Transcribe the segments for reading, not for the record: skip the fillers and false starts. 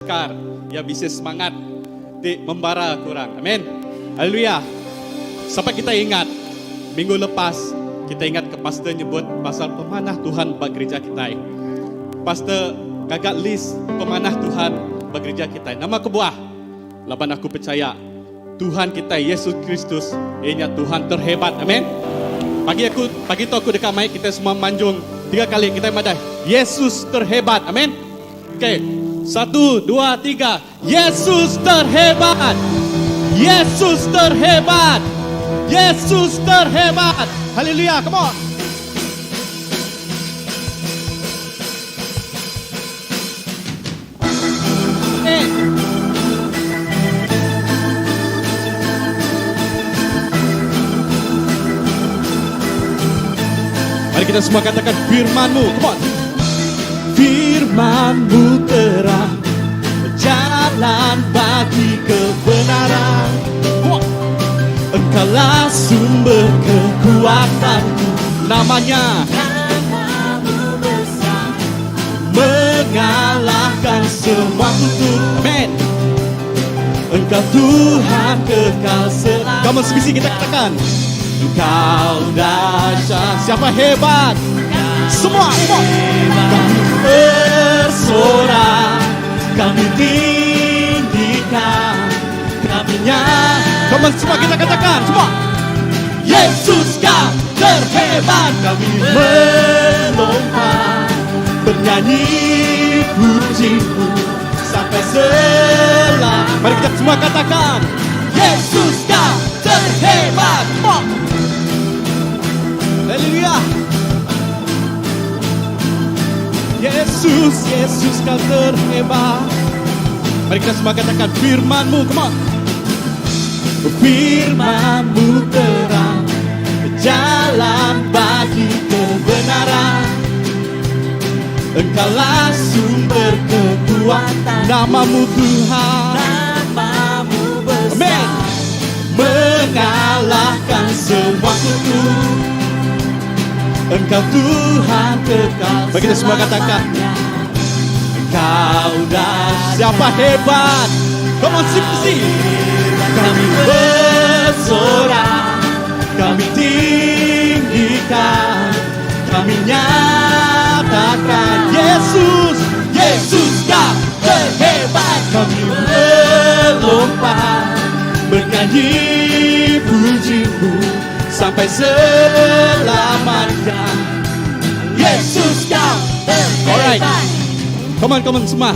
Kar iya bisi semangat ti membara ku orang. Amen. Haleluya. Sampai kita ingat minggu lepas kita ingat ke pastor nyebut pasal pemanah Tuhan ba gereja kitai. Pastor ngaga list pemanah Tuhan ba gereja kitai. Nama kebuah? Laban aku pechaya Tuhan kitai Yesus Kristus iya nya Tuhan terhebat. Amen. Pagi aku pagi tu aku deka mai kitai semua manjung tiga kali kitai madah Yesus terhebat. Amen. Okey. Satu, dua, tiga. Yesus terhebat. Yesus terhebat. Yesus terhebat. Haleluya. Come on. Eh. Mari kita semua katakan firmanmu. Come on. Firmanmu terang jalan bagi kebenaran. Come on. Engkaulah sumber kekuatanku. Namanya mengalahkan semua kutuk. Amen. Engkau Tuhan kekal selamanya. Kamu sebisi kita katakan. Engkau dahsyat. Siapa hebat? Semua, semua. Kami bersorak, kami tinggikan, kami nyanyi. Come on, semua kita katakan, semua. Yesus kau terhebat, kami melompat, bernyanyi pujimu sampai selam. Mari kita semua katakan, Yesus kau terhebat. Come on. Haleluya. Yesus, Yesus kau terhebat. Mari kita semua katakan firmanmu, come on. Firmanmu terang jalan bagi kebenaran. Engkaulah sumber kekuatan. Namamu Tuhan. Namamu besar. Amin. Mengalahkan semua kutuk. Engkau Tuhan kekal. Bagi kita semua katakan. Engkau dahsyat. Siapa hebat? Come on, sip, sip. Kami bersorak, kami tinggikan, kami nyatakan Yesus, Yesus kau terhebat. Kami melompat, bernyanyi pujimu sampai selamanya. Yesus kau terhebat. Alright. Come on, come on semua.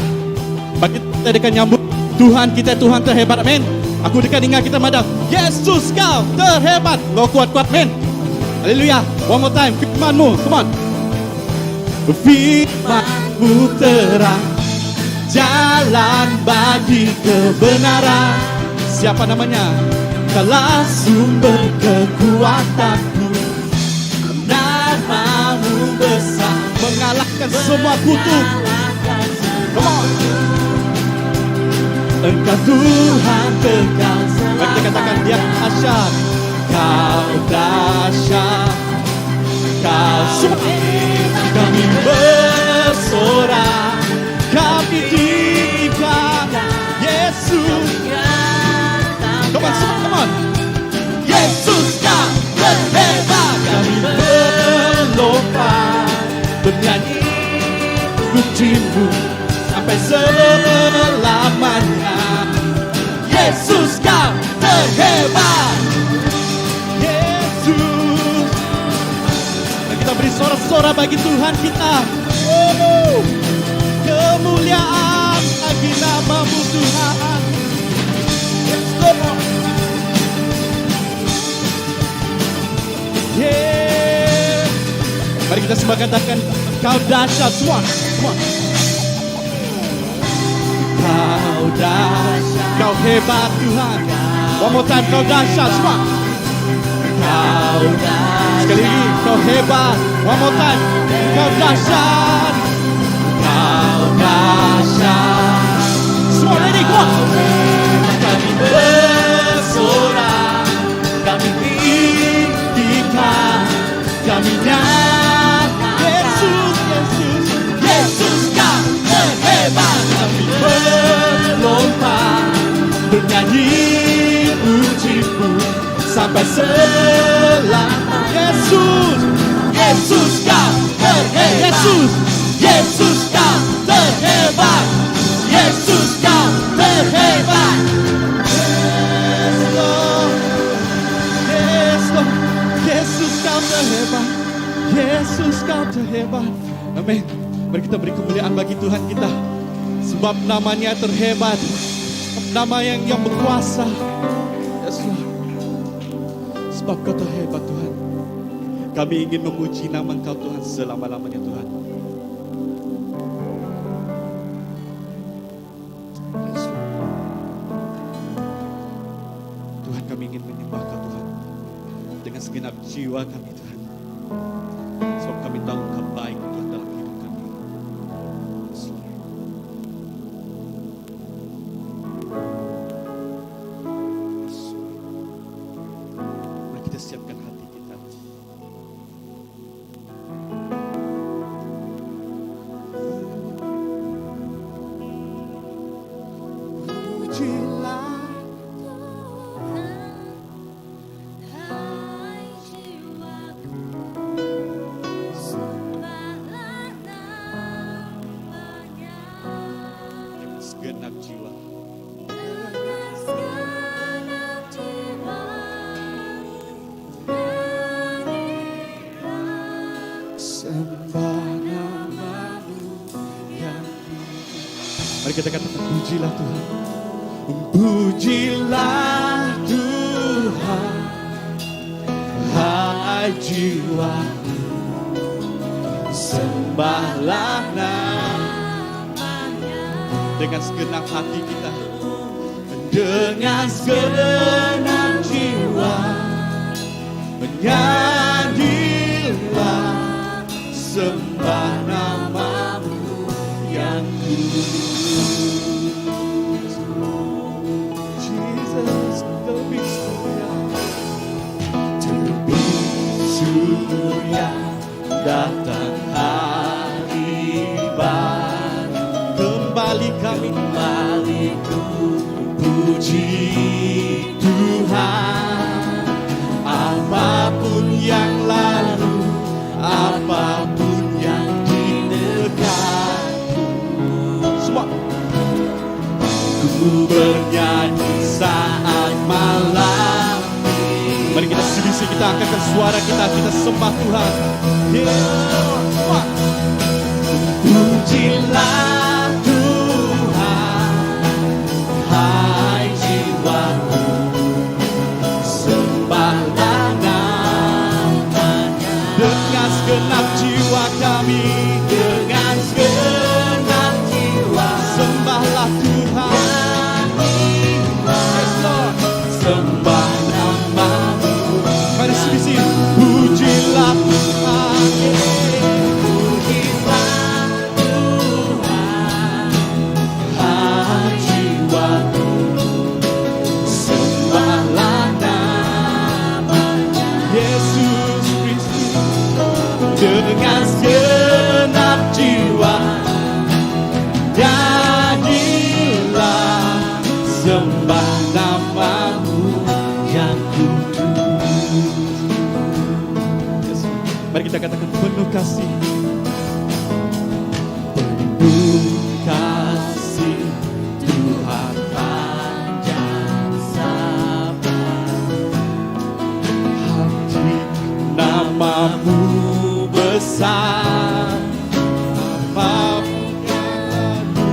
Bagi kita dekat nyambut Tuhan kita Tuhan terhebat. Amin. Aku dekat dengar kita madam. Yesus kau terhebat. Lo kuat-kuat, men. Haleluya. One more time. Firmanmu. Come on. Firmanmu terang jalan bagi kebenaran. Siapa namanya? Kaulah sumber kekuatanku. Namamu besar mengalahkan semua kutuk. Come on. Engkau Tuhan kekal. Mari kita katakan dia dahsyat. Kau dahsyat. Kau semua. Kami bersorak. Kami tinggikan Yesus. Come on, semua, come on. Yesus kau terhebat. Kami melompat, bernyanyi pujimu sampai selamanya. Yesus kau terhebat. Yesus. Dan kita beri sorak-sorak bagi Tuhan kita. Woo! Kemuliaan bagi namamu Tuhan. Yes, Lord. Yeah. Mari kita semua katakan kau dahsyat semua. Semua. Kau dahsyat. Kau hebat Tuhan. One more time kau dahsyat semua. Kau dahsyat. Sekali lagi kau hebat. One more time. Kau dahsyat. Kau dahsyat. Semua ready, come on. Kami bersorak, kami tinggikan, kami nyatakan Yesus, Yesus, Yesus kau terhebat. Kami bersorak. Sampai selama Yesus Yesus kau terhebat Yesus Yesus kau terhebat Yesus kau terhebat Yes Lord Yes Lord Yesus kau terhebat Yesus kau terhebat Amin Mari kita beri kemuliaan bagi Tuhan kita Sebab namanya terhebat Nama yang yang berkuasa Yes Lord Sebab kau terhebat Tuhan Kami ingin memuji nama Engkau Tuhan selama-lamanya Tuhan Yes Lord Tuhan kami ingin menyembah Kau Tuhan Dengan segenap jiwa kami Tuhan Sebab kami tahu Engkau baik Tuhan dalam hidup kami Yes Lord Yes Lord. Mari kita siapkan hati kita. Pujilah Tuhan, hai jiwaku, sembahlah namanya. Dengan segenap jiwa. Dengan segenap jiwa, nyanyilah Sembah namamu yang tinggi. Mari kita katakan pujilah Tuhan. Pujilah Tuhan. Hai jiwaku. Sembahlah namanya. Dengan segenap hati kita. Dengan segenap jiwa. Menyanyilah sembah namamu yang kudus. Jesus, tepi surya, tepi surya, datang hari baru. Kembali kami, kembali ku puji Tuhan. Apapun yang lalu, apapun yang di dekatku, semua ku bernyanyi saat malam. Mari kita CBC, kita angkatkan suara kita, kita sembah Tuhan. Yeah. Semua. Pujilah Tuhan, hai jiwaku, sembahlah namanya. Dengan segenap jiwa kami, dengan segenap jiwa, sembahlah Tuhan. Yes, Lord. Sembah namamu. Mari CBC, pujilah Tuhan. Pujilah Tuhan, hai jiwaku, sembahlah namanya. Yesus Kristus, dengan segenap jiwa, nyanyilah, sembah namamu yang kudus. Yes. Mari kita katakan penuh kasih. Penuh kasih Tuhan panjang sabar. Hati namamu besar. Apapun yang lalu,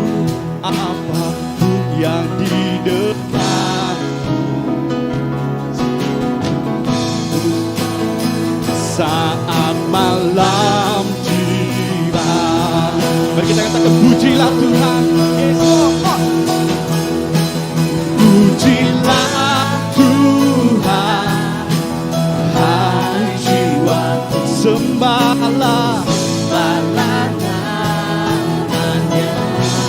apapun yang di depanku, saat malam tiba. Mari kita katakan pujilah Tuhan. Yes, Lord. Pujilah Tuhan, hai jiwaku, sembahlah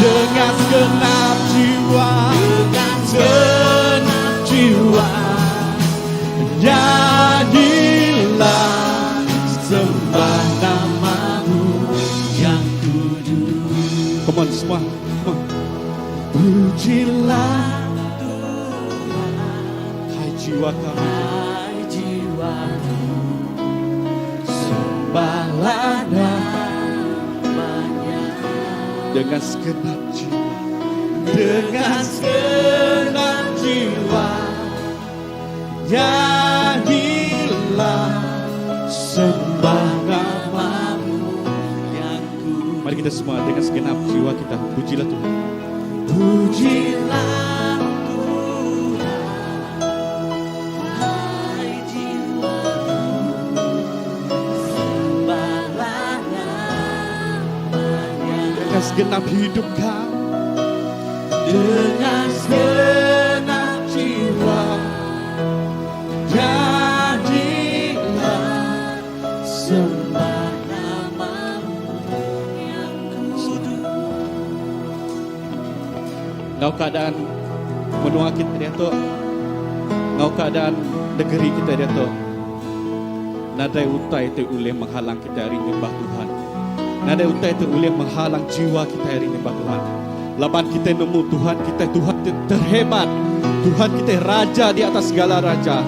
dengan segenap jiwa, dengan segenap jiwa, nyanyilah, sembah namamu yang kudus. Come on semua, come on. Pujilah Tuhan, hai jiwa kami. Sembahlah namanya. Dengan segenap jiwa. Dengan segenap jiwa. Nyanyilah sembah namamu yang kudus. Mari kita semua dengan segenap jiwa kita pujilah Tuhan. Pujilah Tuhan, hai jiwaku, sembahlah namanya. Dengan segenap hidup kau, Dengan segenap jiwa, nyanyilah sembah namamu yang kudus. Ngau keadaan menua kita dia tu, ngau keadaan negeri kita dia tu. Nadai utai tu ulih menghalang kita hari nyembah Tuhan. Nadai utai tu ulih menghalang jiwa kita hari nyembah Tuhan. Laban kita nemu Tuhan kita Tuhan terhebat. Tuhan kita raja di atas segala raja.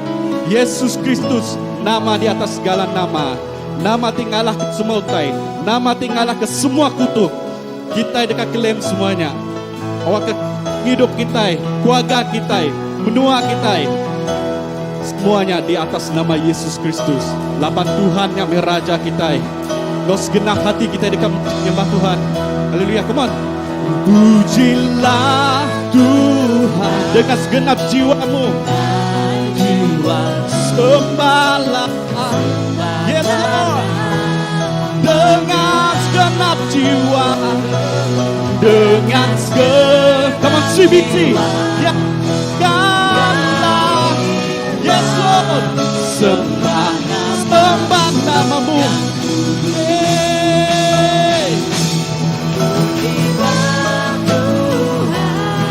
Yesus Kristus nama di atas segala nama. Nama ti ngalah ke semua utai. Nama ti ngalah ke semua kutuk. Kita dekat klaim semuanya. Awak ke hidup kita, keluarga kita, menua kita. Semuanya di atas nama Yesus Kristus. Laban Tuhan yang raja kita. Lo segenap hati kita dekat menyembah Tuhan. Haleluya, come on. Pujilah Tuhan dengan segenap jiwamu. Jiwa Sembahlah. Yes Lord. Dengan segenap jiwa. Dengan segenap. Come on CBT. Ya. Kalah. Yes Lord. Sembah, sembah namamu. Hey.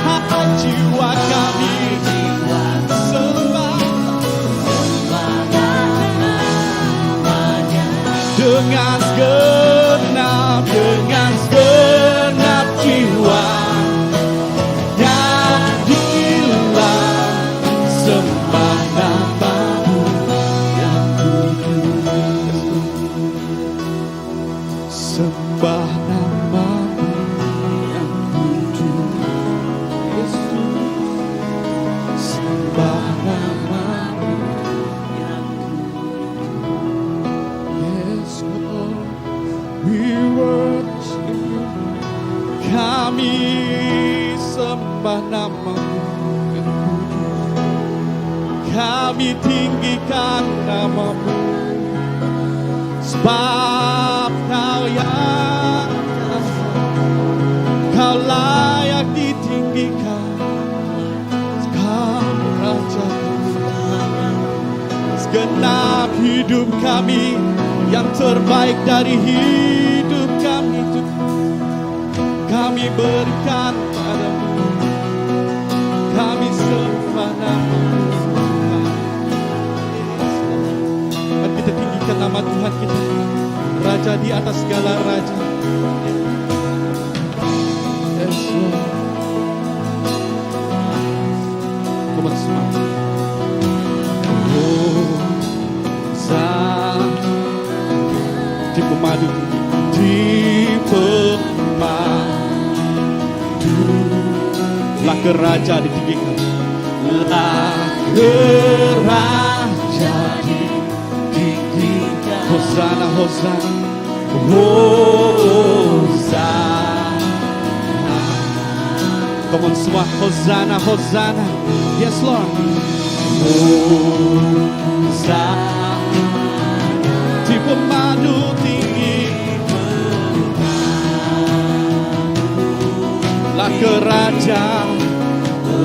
Hai jiwa kami. Sembah dengan segenap, dengan segenap jiwa. Nyanyilah sembah namamu yang kudus. Sembah namamu Yang kudus. Yesus. Sembah namamu Yang kudus. Yes, Lord, we worship you. Kami sembah namamu yang kudus. Kami tinggikan namamu. Sebab kau yang kau layak ditinggikan. Kau Raja segenap hidup kami yang terbaik dari hidup kami itu kami berikan padamu. Kami sembah namamu Tuhan. Mari kita tinggikan nama Tuhan kita, Raja di atas segala raja. Yes, Lord. Come on, semua. Hosana di pemadu tinggi, di pemadu lah ke raja ditinggikan, lah ke raja ditinggikan. Hosana, Hosana, Hosana. Come on semua, Hosana, Hosana. Yes Lord. Hosana di pemadu tinggi. Lah ke raja,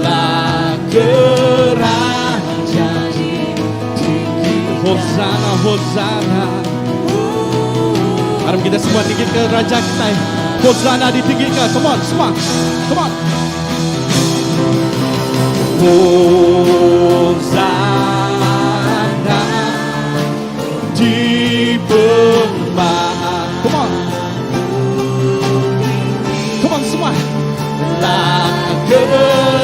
lah ke raja tinggi. Hosana, Hosana. Mari kita semua tinggikan raja kita. Hosana ditinggikan. Come on, semua. Come on. Hosana di pemadu. Come on. Come on semua. Lah ke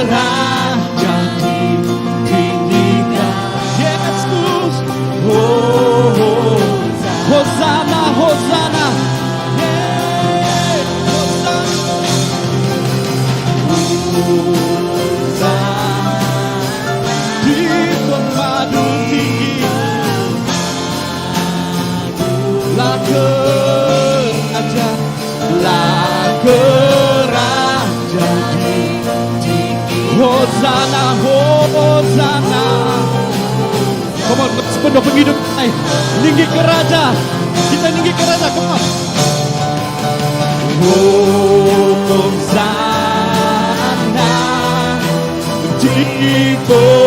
raja ditinggikan. Yesus. Oh, Hosana. Open ba pengidup kitai. Ninggi ke raja. Kitai ninggi ke raja. Come on. Hosanna di pemadu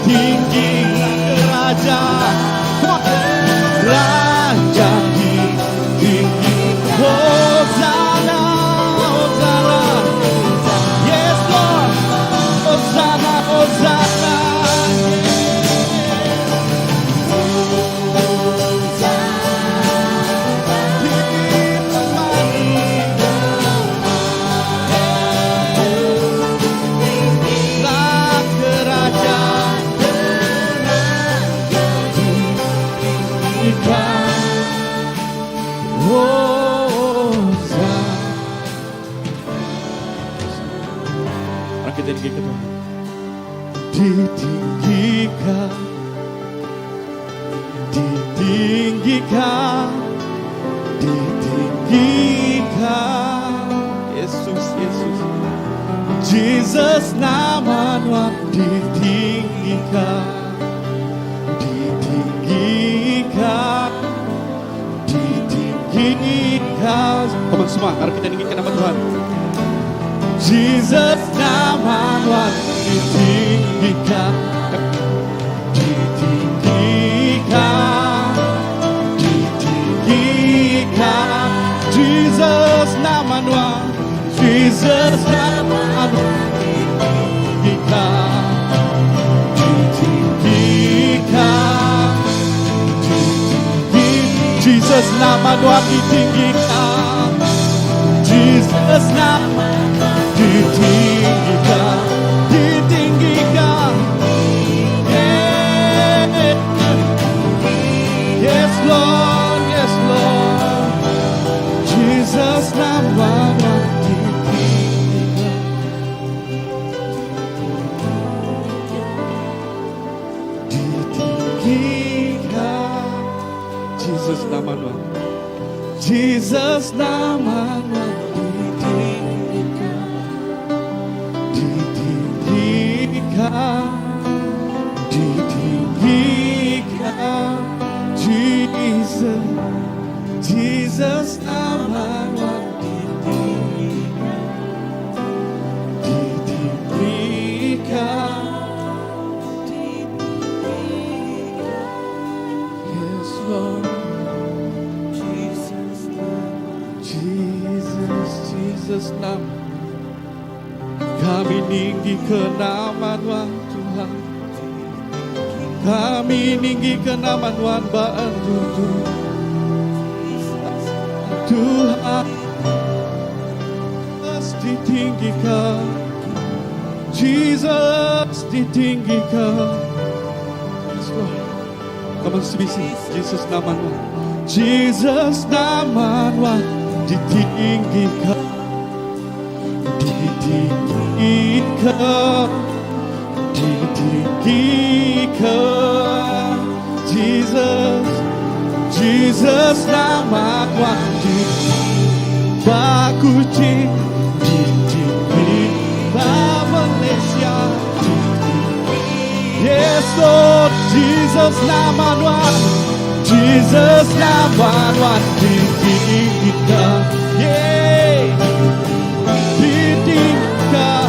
tinggi raja. Come on. Raja di tinggi. Hosanna, Hosanna. Yes, Lord. Hosanna, Hosanna. Orang kita tinggikan Tuhan. Ditinggikan, ditinggikan, ditinggikan. Yesus, Yesus. Jesus nama Tuhan ditinggikan, ditinggikan, ditinggikan. Come on semua, mari kita tinggikan nama Tuhan. Jesus nama Tuhan ditinggikan, ditinggikan, ditinggikan. Jesus nama Tuhan, Jesus nama Tuhan ditinggikan, ditinggikan, ditinggi. Jesus nama Tuhan ditinggikan, Jesus nama ditinggikan, ditinggikan. Yeah. Yes, Lord, yes, Lord. Jesus nama Tuhan ditinggikan. Ditinggikan. Jesus nama Tuhan. Jesus nama Tuhan ditinggikan. Ditinggikan. Ditinggikan. Jesus. Jesus nama Tuhan ditinggikan. Ditinggikan. Yes, Lord. Jesus, Jesus nama. Kami ninggi ke nama Tuhan, Tuhan. Kami ninggi ke nama Tuhan bantu Tuhan. Ditinggikan. Jesus ditinggikan. Yes, Lord. Come on, CBC. Jesus nama Tuhan. Jesus nama Tuhan ditinggikan. Ditinggikan. Ditinggikan. Jesus. Jesus nama Tuhan di Kuching ditinggi Malaysia. Yes, Lord, Jesus nama Tuhan, Jesus nama Tuhan ditinggikan. Yeah, ditinggikan,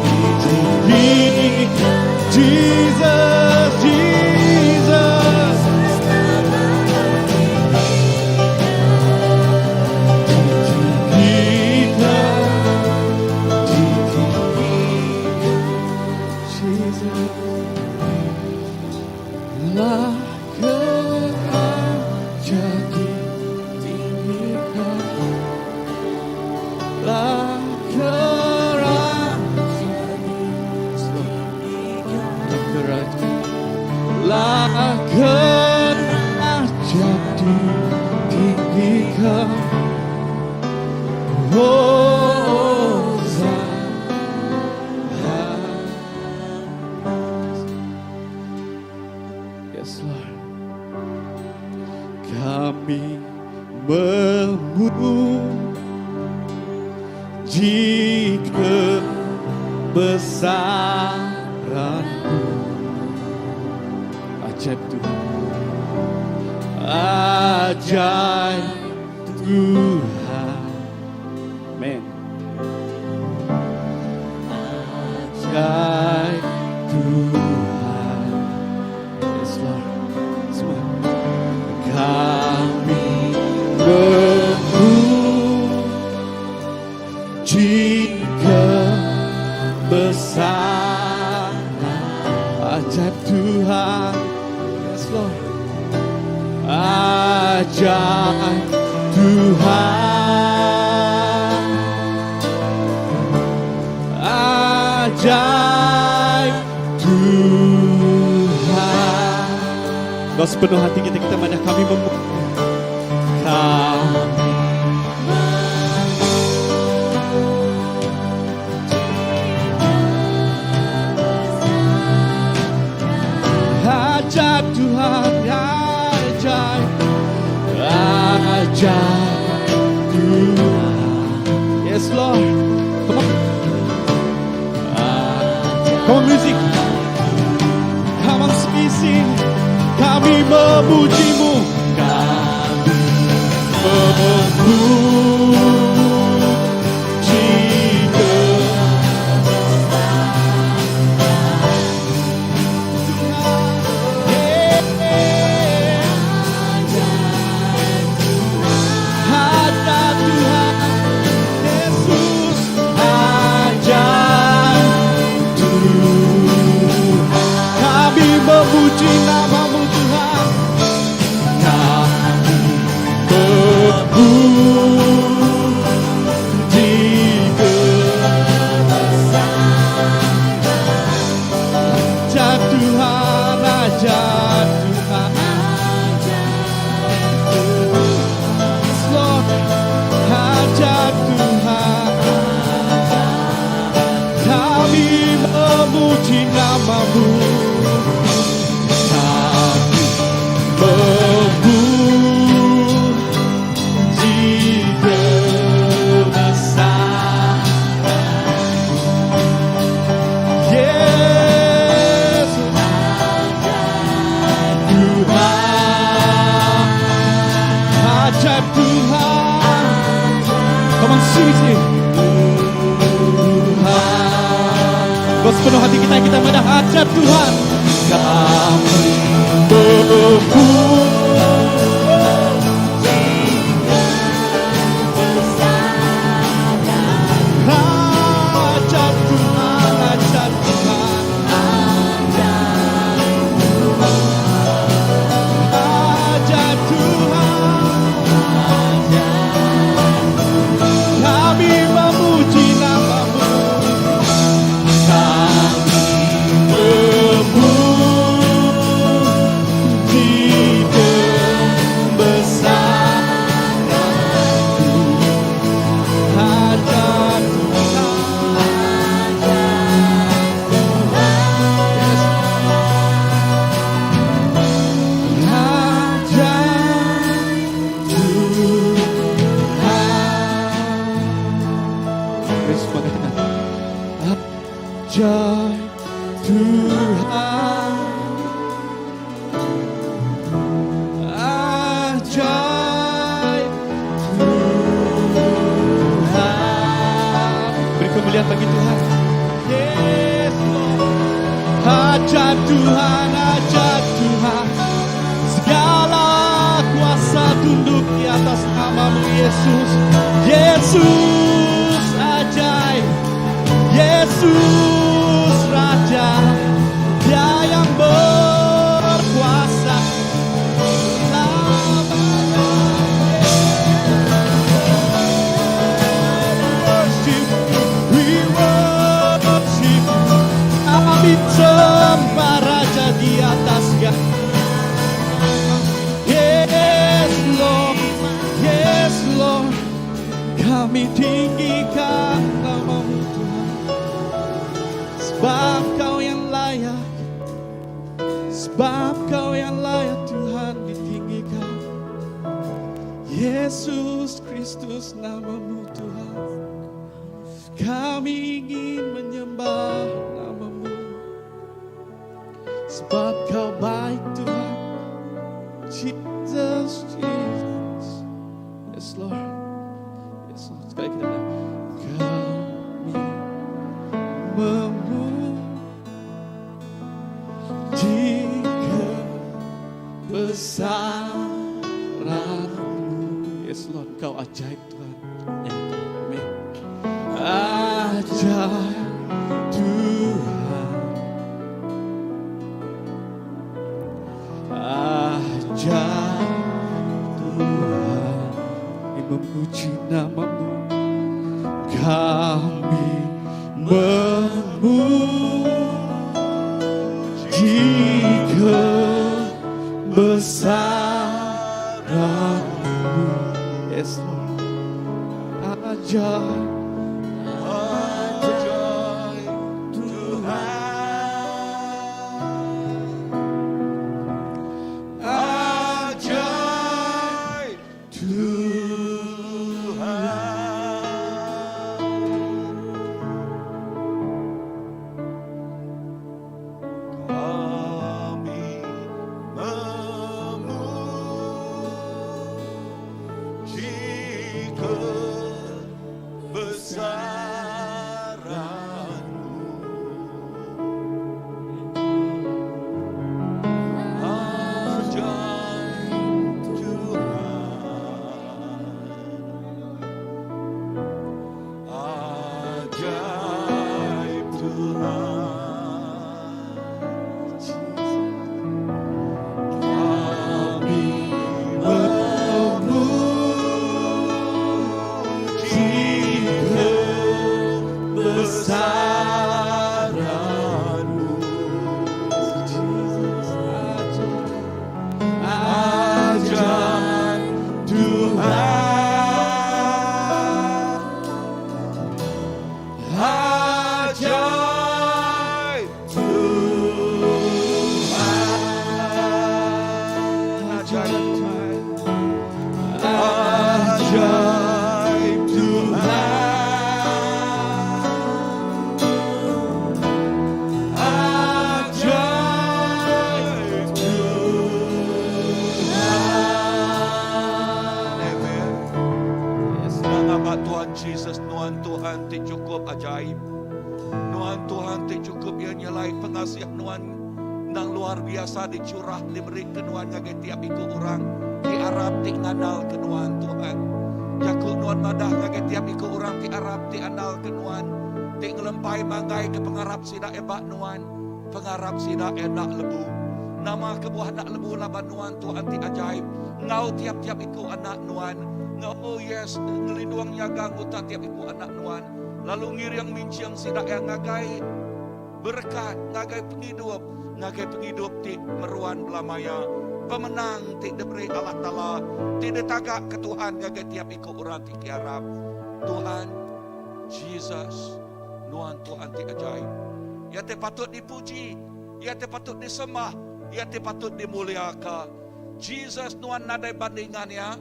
ditinggikan. Jesus, Jesus. Ditinggikan, ditinggikan. Jesus. Lah raja ditinggikan. Lah raja ditinggikan. Lah raja ditinggikan. Hosanna. Yes, Lord. Kami memuji kebesaran-Mu. Ajaib Tuhan. Ajaib Tuhan. Amen. Ajaib Tuhan. Yes, Lord. Semua. Kami memuji kebesaran ajaib Tuhan. Yes, Lord. Ajaib Tuhan. Ajaib Tuhan. Dengan sepenuh hati kita kita madah kami memuji kami. Ajaib Tuhan, ajaib, ajaib Tuhan. Yes, Lord. Come on. Come on, music. Come on, sing. Kami memujimu. Kami memuji Tuhan. Yeah. Ajaib Tuhan Yesus, ajaib Tuhan. Kami memuji namamu Tuhan. Kami memuji kebesaran. Ajaib Tuhan, ajaib Tuhan. Yes, Lord, ajaib Tuhan. Kami memuji namamu. Kami memuji kebesaran. Yesus, Tuhan, ajaib Tuhan. Come on, sing sing. Tuhan. Dengan sepenuh hati kita kita madah ajaib Tuhan. Kami memuji ajaib Tuhan, ajaib Tuhan. Ajaib Tuhan. Kami memuji namamu. Kami memuji kebesaran. Ajaib Tuhan. Yes. Ajaib Tuhan. Mari semua katakan. Ajaib Tuhan. Ajaib Tuhan. Beri kemuliaan bagi Tuhan. Yes, Lord. Ajaib Tuhan, ajaib Tuhan. Segala kuasa tunduk di atas namamu Yesus. Yesus ajaib. Yesus Raja. Dia yang berkuasa selamanya. Worship, we worship. Kami sembah Raja di atas segala. Yes, Lord. Yes, Lord. Kami tinggikan namamu Tuhan. Sebab kau yang layak. Sebab kau yang layak Tuhan ditinggikan. Yesus Kristus namamu Tuhan. Kami ingin menyembah namamu. Sebab kau baik Tuhan. Jesus, Jesus. Yes Lord. Yes Lord. Sekali kita bilang. Kami memuji kebesaran-Mu. Yes Lord, Kau ajaib Tuhan. Amin. Ajaib Tuhan. Ajaib Tuhan. Kami memuji namamu. Kami memuji kebesaran-Mu. Yes, Lord. Ajaib. Ajaib Tuhan. Ajaib Tuhan. Kami memuji kebesaran-Mu. Ajaib Tuhan. Ajaib Tuhan. Kami memuji kebesaran-Mu. Jesus, ajaib Tuhan. Ajaib Tuhan. Ajaib Tuhan. Ajaib Tuhan. Ajaib Tuhan. Amen. Yes. Nama Tuhan Jesus, Nuan Tuhan ti cukup ajaib. Nuan Tuhan ti cukup ia nyelai pengasih Nuan nang luar biasa dicurah diberi ke Nuan ngagai tiap iku orang ti arap ti ngandal ke Nuan Tuhan. Jaku Nuan madah ngagai tiap iku orang ti arap ti andal ke Nuan ti ngelempai manggai ke pengarap sida eba Nuan pengarap sida enda lebu. Nama kebuah enda lebu laban Nuan Tuhan ti ajaib enggau tiap-tiap iku anak Nuan. Ngau oh yes ngelindung nyaga nguta tiap iku anak Nuan lalu ngiring minching sida iya ngagai berekat ngagai pengidup ngagai pengidup ti meruan belamaya pemenang ti diberi Allah Taala ti ditaga ke Tuhan ngagai tiap iku orang ti kiarap Tuhan Jesus Nuan Tuhan ti ajaib Iya ti patut dipuji Iya ti patut disembah Iya ti patut dimuliaka Jesus nuan nadai bandingan iya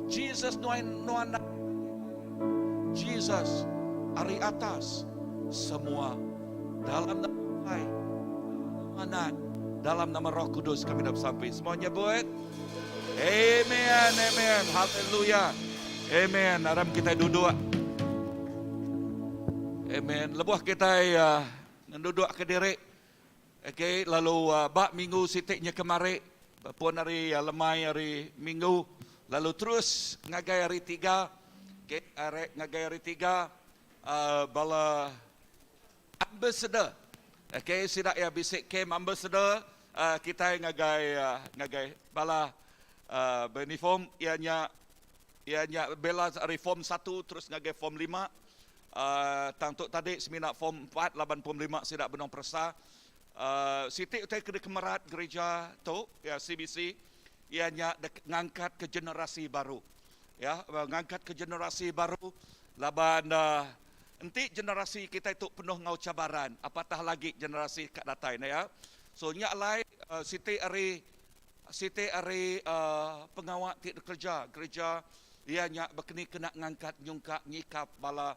Jesus nuan nuan nadai bandingan Jesus ari atas semua dalam nama Apai dalam nama Anak dalam nama Roh Kudus kami dah besampi semua nyebut Amen amen haleluya amen aram kitai duduk amen lebuh kitai uh, ngenduduk ke diri okay lalu uh, ba minggu siti nya kemari pun hari uh, lemai hari minggu lalu terus ngagai hari tiga okay hari ngagai hari tiga uh, bala ambassador okay sida iya bisi camp ambassador uh, kitai ngagai uh, ngagai bala uh, beruniform iya nya iya nya bela ari form 1 terus ngagai form 5 uh, tang tu tadi semina form 4 laban form 5 sida benung peresa uh, siti utai ke dikemerat gereja tu ya CBC iya nya ngangkat ke generasi baru ya ngangkat ke generasi baru laban uh, enti generasi kita itu penuh ngau cabaran apatah lagi generasi kat datai na ya so nya alai uh, siti ari siti ari uh, pengawa ti kerja gereja iya nya bekeni kena ngangkat nyungkak nyikap bala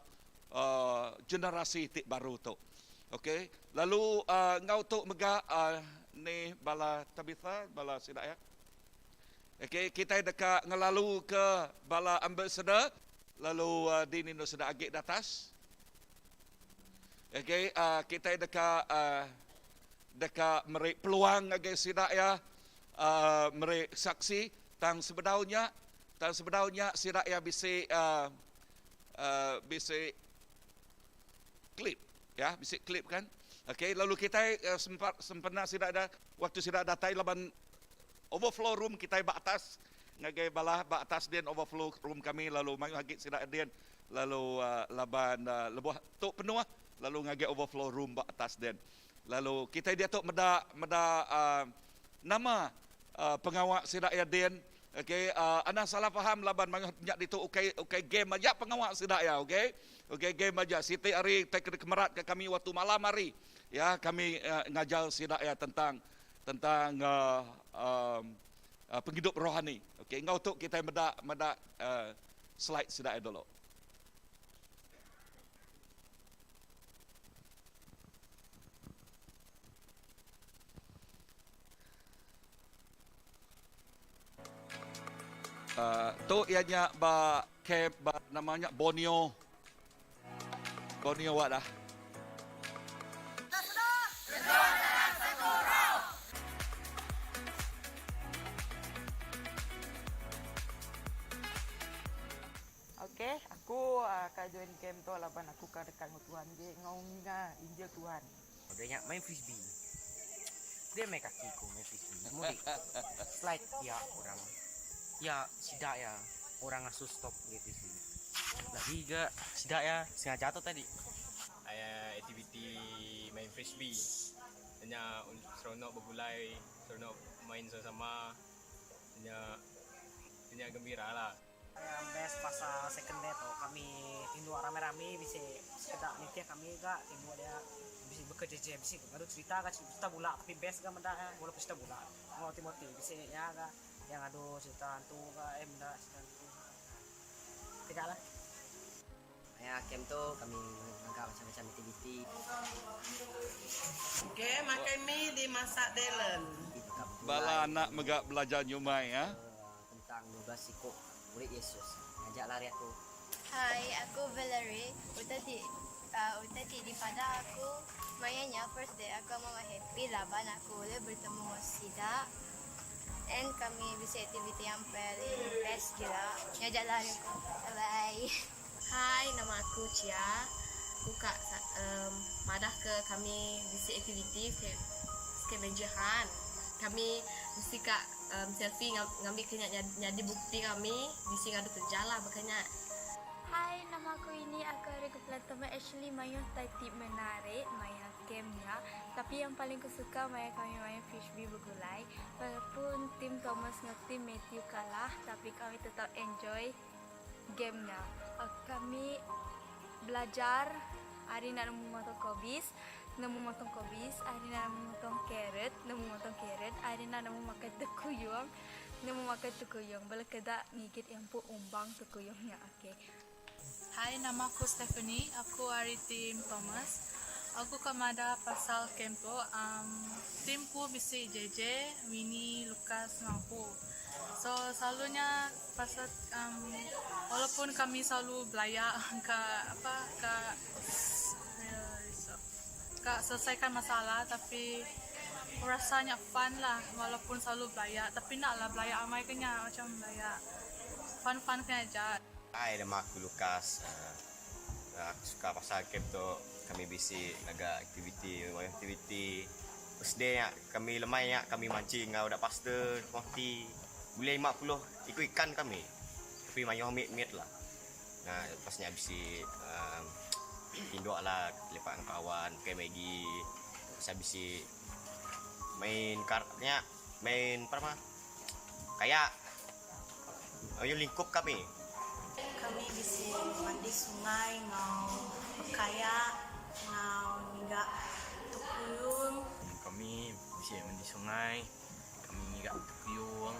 uh, generasi ti baru tu. Okey, lalu uh, ngau tu mega uh, Ni bala Tabitha, bala sida iya. Okey, kitai deka ngelaluka bala ambassador lalu dini enda sida agi datas. Okey, kitai deka deka meri peluang ngagai sida iya meri saksi tang sebedau nya tang sebedau nya sida iya bisi bisi klip ya, bisi klip kan. Okey, lalu kitai sempat sempena sida da waktu sida datai laban Overflow room kitai ba atas ngagai bala ba atas din overflow room kami lalu mayuh agi sida din lalu laban lebuh tu penuh lalu ngagai overflow room ba atas din. Lalu kitai diatu meda meda nama pengawa sida iya din okay anang salah faham laban mayuh nya ditu ukai ukai game aja pengawa sida iya okay ukai game aja siti hari tai ke dikemerat ka kami waktu malam hari ya kami ngajar sida iya tentang tentang pengidup rohani. Okey, enggau tu kitai meda meda slide sida iya dulu. Uh, tu iya nya ba camp ba nama nya Borneo. Borneo wat dah. Ok, aku ka join camp tu laban aku ka dekat enggau Tuhan agi enggau ninga Injil Tuhan. Udah nya main frisbee. Sedih meh kaki ku main frisbee. Nemu dik slide pia orang. Ya sida iya orang ngasuh stop main frisbee. Lagi ga sida iya sengaja tu tadi. Aya aktiviti main frisbee. Nya seronok begulai, seronok main sama-sama. Nya nya gembira lah. Yang best pasal second day tu kami tinduk rami-rami bisi sekeda nitih kami ga tinduk dia bisi bekejeje bisi ngadu cerita ga cerita bula tapi best ga meda iya walaupun cerita bula enggau Timothy bisi iya ga iya ngadu cerita antu ga eh meda cerita antu kejap lah. Maya kem tu kami ngaga macam-macam aktiviti. Okey, makai mi dimasak Dalen. Bala anak mega belajar nyumai ya. Tentang 12 siku murid Yesus. Ngajar lari aku. Hai, aku Valerie. Utai ti utai ti dipadah aku maya nya first day aku amat happy laban aku ulih betemu enggau sida and kami bisi aktiviti yang paling best gila. Nya aja lah ari aku. Bye bye. Hai, nama aku Chia. Aku ka madah ke kami bisi aktiviti scavenger hunt. Kami mesti ka selfie ngambi ke nya nyadi bukti kami bisi ngadu kerja lah baka nya. Hai, nama aku ini, aku ari Kepala Teman actually mayuh tai ti menarik maya game nya tapi yang paling ku suka maya kami main frisbee begulai walaupun team Thomas enggau team Mathew kalah tapi kami tetap enjoy game nya. Kami belajar ari enda nemu motong kobis, nemu motong kobis, ari enda nemu motong carrot, nemu motong carrot, ari enda nemu makai tekuyung, nemu makai tekuyung. Bala keda ngigit iya empu umbang tekuyung nya ok. Hai nama aku Stephanie, aku ari team Thomas. Aku ka madah pasal camp tu, um team ku bisi JJ, Winnie, Lucas enggau aku. So selalu nya pasal um walaupun kami selalu belaya ka apa ka ka selesaikan masalah tapi rasa nya fun lah walaupun selalu belaya tapi enda lah belaya amai ke nya macam belaya fun fun ke aja. Hai nama aku Lucas aku suka pasal camp tu kami bisi ngaga aktiviti mayuh aktiviti. First day nya kami lemai nya kami mancing enggau da pastor Timothy bulih 50 iku ikan kami tapi mayuh mit mit lah. Nah lepas nya bisi uhh tinduk lah lepak enggau kawan makai maggi lepas nya bisi main kar nya main apa nama kayak mayuh lingkup kami. Kami bisi mandi sungai enggau bekayak enggau ngiga tekuyung. Kami bisi mandi sungai, kami ngiga tekuyung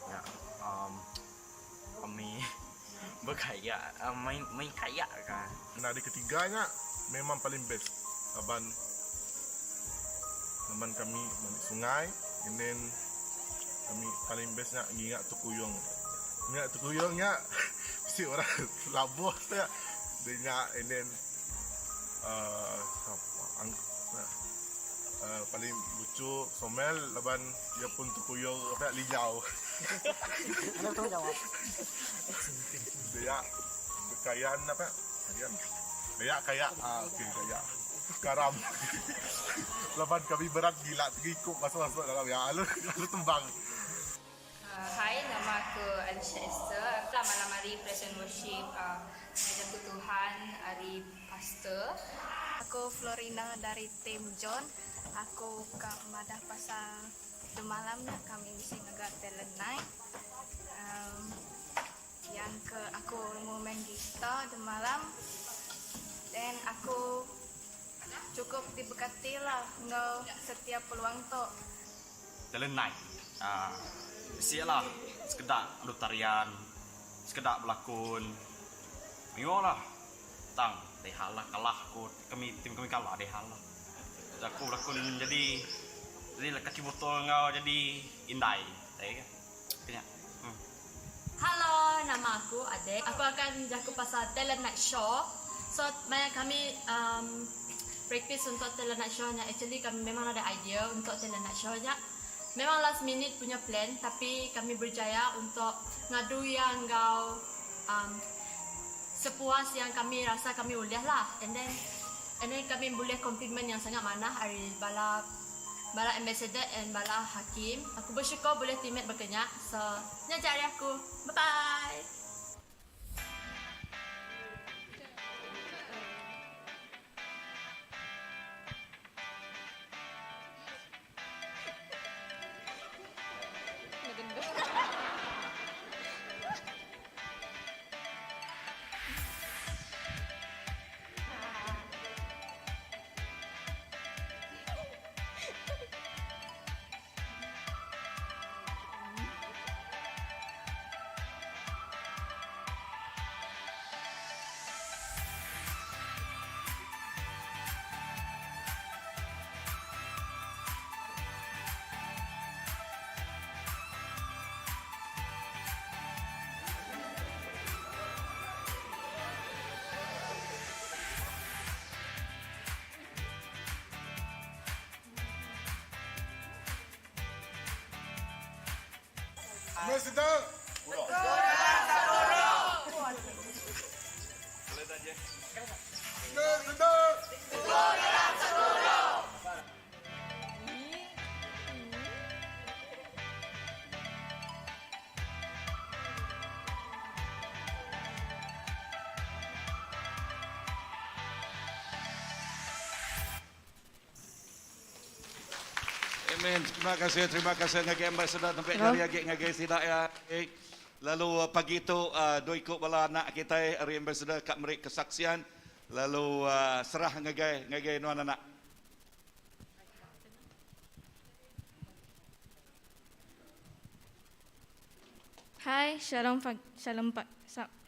nya um kami bekayak main main kayak ka. Hari ketiga nya memang paling best laban. Laban kami mandi sungai and then kami paling best nya nginga tekuyung. Nginga tekuyung nya bisi orang labuh nya nya and then uhh uhh paling lucu Somel laban iya pun tekuyung nya linyau. Dayak bekayan apa kayan dayak kayak ah okey dayak karam laban kami berat gila tegi iku masuk masuk dalam ya lalu lalu tembang. Hai nama aku Alisha Esther aku lah malam hari praise and worship ngagai jaku Tuhan ari pastor. Aku Florina dari team John aku ka madah pasal demalam nya kami bisi ngaga talent night um yang ke aku nemu main guitar demalam then aku cukup diberkati lah enggau setiap peluang tu. Talent night aaa bisi lah sekeda anu tarian sekeda belakun mayuh lah tang deha lah kalah ku kami team kami kalah deha lah aku belakun jadi jadi kaki botol enggau jadi indai tai ka nya. Hello, nama aku Adek. Aku akan jaku pasal talent night show. So maya kami um practice untuk talent night show nya actually kami memang ada idea untuk talent night show nya. Memang last minute punya plan tapi kami berjaya untuk ngadu iya enggau um sepuas yang kami rasa kami ulih lah. And then and then kami bulih compliment yang sangat manah ari bala Bala ambassador and bala hakim. Aku bersyukur bulih teammate baka nya. So, nya aja ari aku. Bye bye. Amen. Terima kasih, terima kasih ngagai ambassador sampai jari agi ngagai sida ya. Lalu uh, pagi tu uh, dua iku bala anak kita ari ambassador ka meri kesaksian lalu uh, serah ngagai ngagai nuan anak. Hai, shalom shalom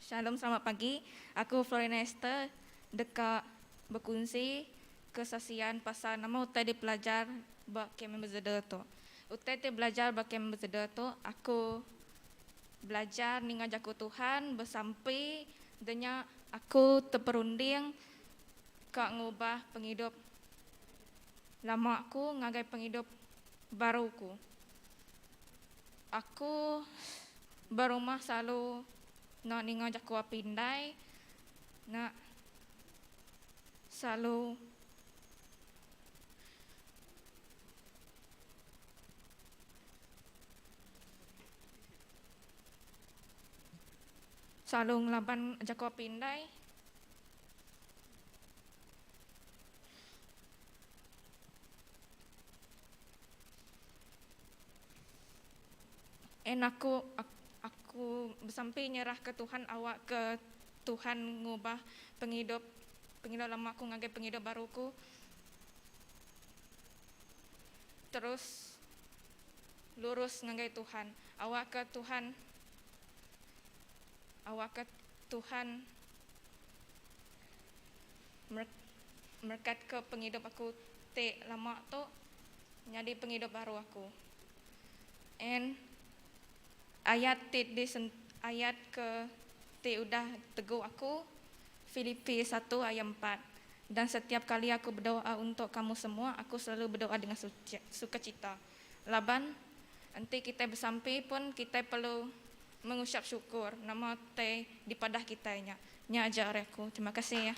shalom selamat pagi. Aku Florina Esther deka bekunsi kesaksian pasal nama utai dipelajar ba Camp Ambassador tu. Utai ti belajar ba Camp Ambassador tu aku belajar ninga jaku Tuhan, besampi da nya aku teperunding ka ngubah pengidup lama ku ngagai pengidup baru ku. Aku berumah selalu enda ninga jaku api indai enda selalu selalu ngelaban jaku api indai. And aku aku besampi nyerahka Tuhan awakka Tuhan ngubah pengidup pengidup lama aku ngagai pengidup baru ku terus lurus ngagai Tuhan awakka Tuhan awakka Tuhan merekatka pengidup aku ti lama tu. nyadi pengidup baru aku. And ayat ti di ayat ke ti udah tegu aku, Filipi satu ayat empat, Dan setiap kali aku bedoa untuk kamu semua, aku selalu bedoa dengan sukacita. Laban enti kitai besampi pun kitai perlu mengucap syukur nama utai dipadah kitai nya. Nya aja ari aku. Terima kasih.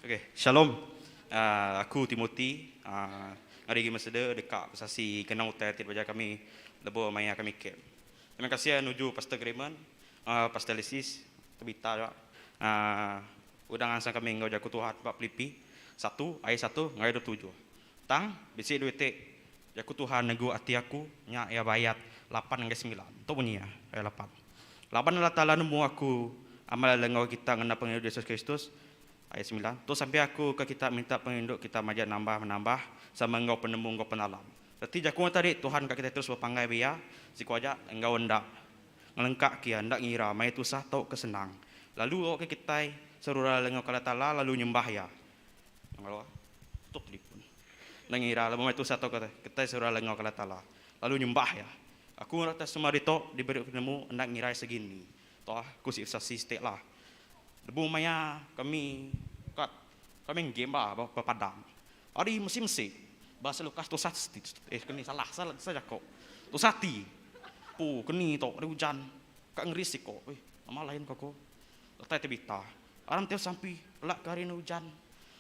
Okay, shalom. Aku Timothy, ari Gima Seder deka besaksi kena utai ti dipelajar kami lebuh maya kami camp. Terima kasih nuju Pastor Grayman enggau Pastor Alexis Tebita juga udah ngansang kami enggau jaku Tuhan ba Pilipi satu ayat satu ngagai 27. Tang, bisi dua iti jaku Tuhan negu ati aku nya iya ba ayat lapan ngagai semilan. Tu munyi iya, ayat lapan. Laban Allah Taala nemu aku amat lalu enggau kita ngena pengerindu Jesus Kristus, ayat semilan, tu sampai aku ke kita minta pengerindu kita majak nambah menambah sama enggau penemu enggau penalam. Reti jaku nya tadi, Tuhan ka kitai terus bepanggai ba Iya, siku aja enggau enda ngelengka ke Iya, enda ngira maya tusah tauka senang. Lalu awakka kitai seruran lalu enggau Allah Taala lalu nyembah Iya. Enggau tutup telipon. Enda ngira lebuh maya tusah tauka kitai seruran lalu enggau Allah Taala lalu nyembah Iya. Aku ngerata semua ditu diberi penemu enda ngira segi ni. Toh aku sik saksi siti lah. Lebuh maya kami kat kami ngemba ba padang. Ari mesi-mesi bahasa Lukas tusah eh keni salah salah salah jako. Tusah ati. Pu keni tu ari ujan ka ngeris siko. Eh nama lain ko aku. Datai tebita. Aram teu sampi lak ke hari ne ujan.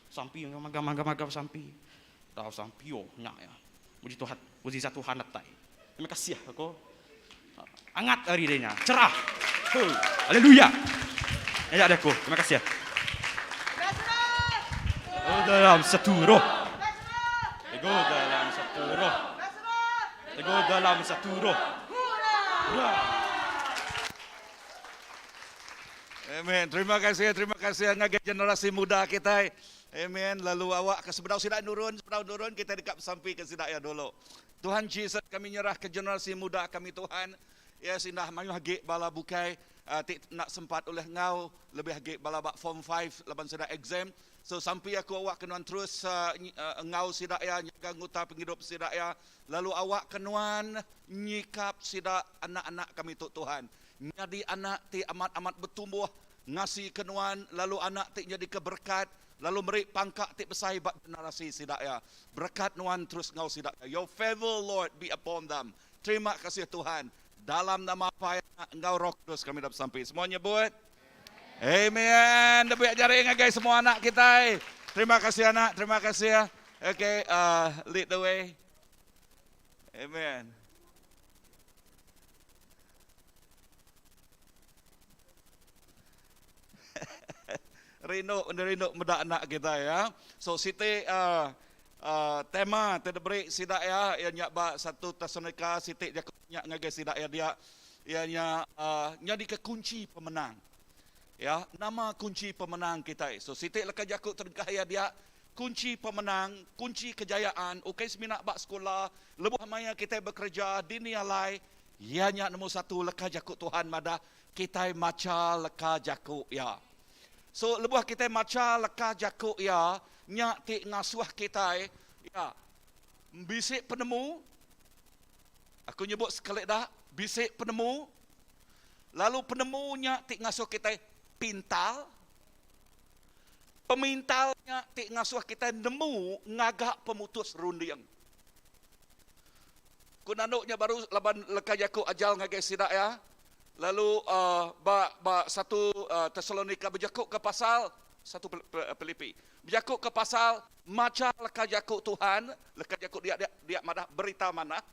Sampi enggau magam magam magam sampi. Tau sampi oh nya iya. Puji Tuhan, mujizat Tuhan datai. Terima kasih aku. Angat hari dia nya, cerah. Huh. Haleluya. Nya aja aku. Terima kasih. Oh, dalam satu roh. Ego dalam satu roh. Ego dalam satu roh. Hurrah. Amen. Terima kasih, terima kasih ngagai generasi muda kitai. Amen. Lalu awak ke sebedau sida nurun, sebedau nurun kitai deka besampi ke sida iya dulu. Tuhan Jesus kami nyerah ke generasi muda kami Tuhan. Ya sindah mayuh agi bala bukai uh, ti enda sempat ulih ngau lebih agi bala ba form 5 laban sida exam. So sampi aku awak ke nuan terus uh, ngau sida iya nyaga nguta pengidup sida iya lalu awak ke nuan nyikap sida anak-anak kami tu Tuhan. Nyadi anak ti amat-amat betumbuh ngasika nuan lalu anak ti nyadika berekat lalu meri pangka ti besai ba generasi sida iya. Berekat nuan terus enggau sida iya. Your favor Lord be upon them. Terima kasih Tuhan. Dalam nama Apai, Anak enggau Roh Kudus kami dah besampi. Semua nyebut Amen. Debiak jari ngagai semua anak kitai. Terima kasih anak, terima kasih. Okay, uh, lead the way. Amen. Rindu rindu meda anak kita ya. So siti uh, uh, tema ti diberi sida ya iya nya ba satu Tesalonika siti jaku nya ngagai sida ya dia iya nya uh, nyadika kunchi pemenang. Ya, nama kunchi pemenang kitai. So siti leka jaku terengkah iya dia kunchi pemenang, kunchi kejayaan ukai semina ba sekula, lebuh maya kitai bekereja dini alai Iya nya nemu satu leka jaku Tuhan madah kitai macha leka jaku Iya. So lebuh kitai macha leka jaku Iya, nya ti ngasuh kitai iya bisi penemu, aku nyebut sekali da, bisi penemu, lalu penemu nya ti ngasuh kitai pintar, pemintar nya ti ngasuh kitai nemu ngaga pemutus runding. Ku nandu nya baru laban leka jaku ajal ngagai sida iya. Lalu ba ba satu Tesalonika bejakuka pasal satu Pilipi bejakuka pasal macha leka jaku Tuhan, leka jaku dia dia dia madah berita manah.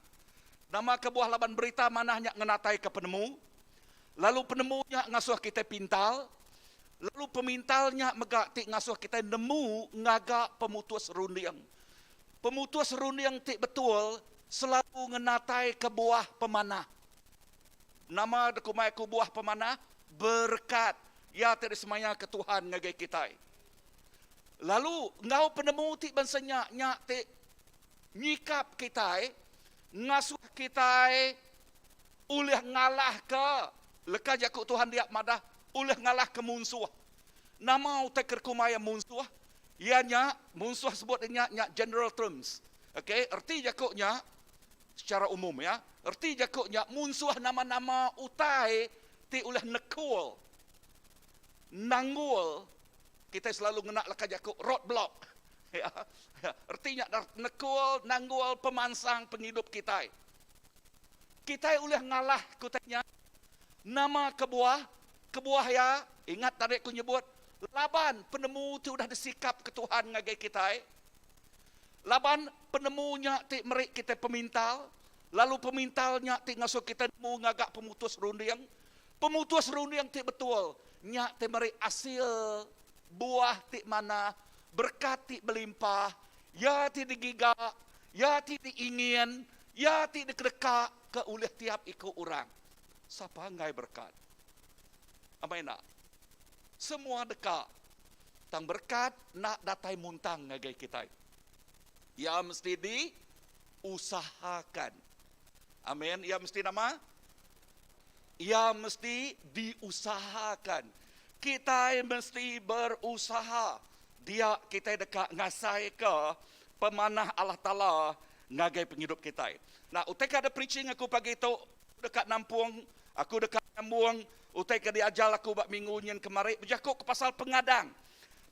Nama kebuah laban berita manah nya ngenataika penemu, lalu penemu nya ngasuh kitai pintar, lalu pemintar nya mega ti ngasuh kitai nemu ngaga pemutus runding. Pemutus runding ti betul selalu ngenataika buah pemanah. Nama dikumbai aku buah pemanah? Berekat iya ti disemayaka Tuhan ngagai kitai. Lalu enggau penemu ti bansa nya, nya ti nyikap kitai, ngasuh kitai ulih ngalahka, leka jaku Tuhan dia madah, ulih ngalahka munsuh. Nama utai ke kumbai iya munsuh? Iya nya, munsuh sebut nya nya general terms. Okey, erti jaku nya secara umum ya. Erti jaku nya munsuh nama-nama utai ti ulih nekul, nanggul, kitai selalu ngena leka jaku roadblock. Ya, erti nya nekul, nanggul pemansang pengidup kitai. Kitai ulih ngalah ke utai nya. Nama kebuah? Kebuah iya, ingat tadi aku nyebut, laban penemu ti udah disikap ke Tuhan ngagai kitai. Laban penemu nya ti meri kitai pemintal, lalu pemintal nya ti ngasuh kitai nemu ngaga pemutus runding. Pemutus runding ti betul nya ti meri asil buah ti manah, berekat ti belimpah, iya ti digiga, iya ti diingin, iya ti dikedeka ke ulih tiap iku orang. Sapa enggai berekat? Amai enda? Semua deka, tang berekat enda datai muntang ngagai kitai. Iya mesti diusahakan. Amin. Iya mesti nama? Iya mesti diusahakan. Kitai mesti berusaha. Dia kitai deka ngasaika pemanah Allah Taala ngagai pengidup kitai. Nah, utai ke ada preaching aku pagi tu deka nampung, aku deka nyambung utai ke diajar aku ba minggu nyin kemari bejaku ke pasal pengadang.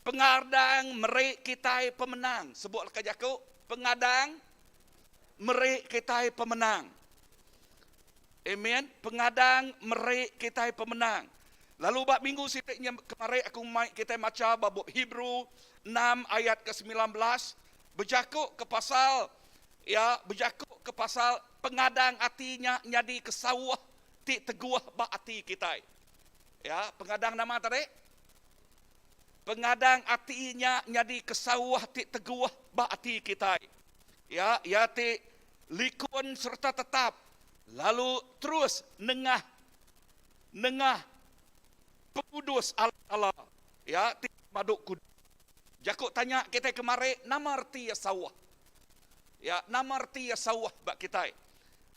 Pengadang meri kitai pemenang. Sebut leka jaku, pengadang meri kitai pemenang. Amen. Pengadang meri kitai pemenang. Lalu ba minggu siti nya kemari aku mai kitai macha ba bup Hebrew 6 ayat ke 19 bejaku ke pasal iya bejaku ke pasal pengadang ati nya nyadi ke sauh ti teguh ba ati kitai. Ya, pengadang nama tadi? Pengadang ati nya nyadi ke sauh ti teguh ba ati kitai. Ya, iya ti likun sereta tetap lalu terus nengah nengah pengudus Allah Taala ya ti pemadu kudus. Jaku tanya kitai kemari nama reti iya sauh? Ya, nama reti iya sauh ba kitai?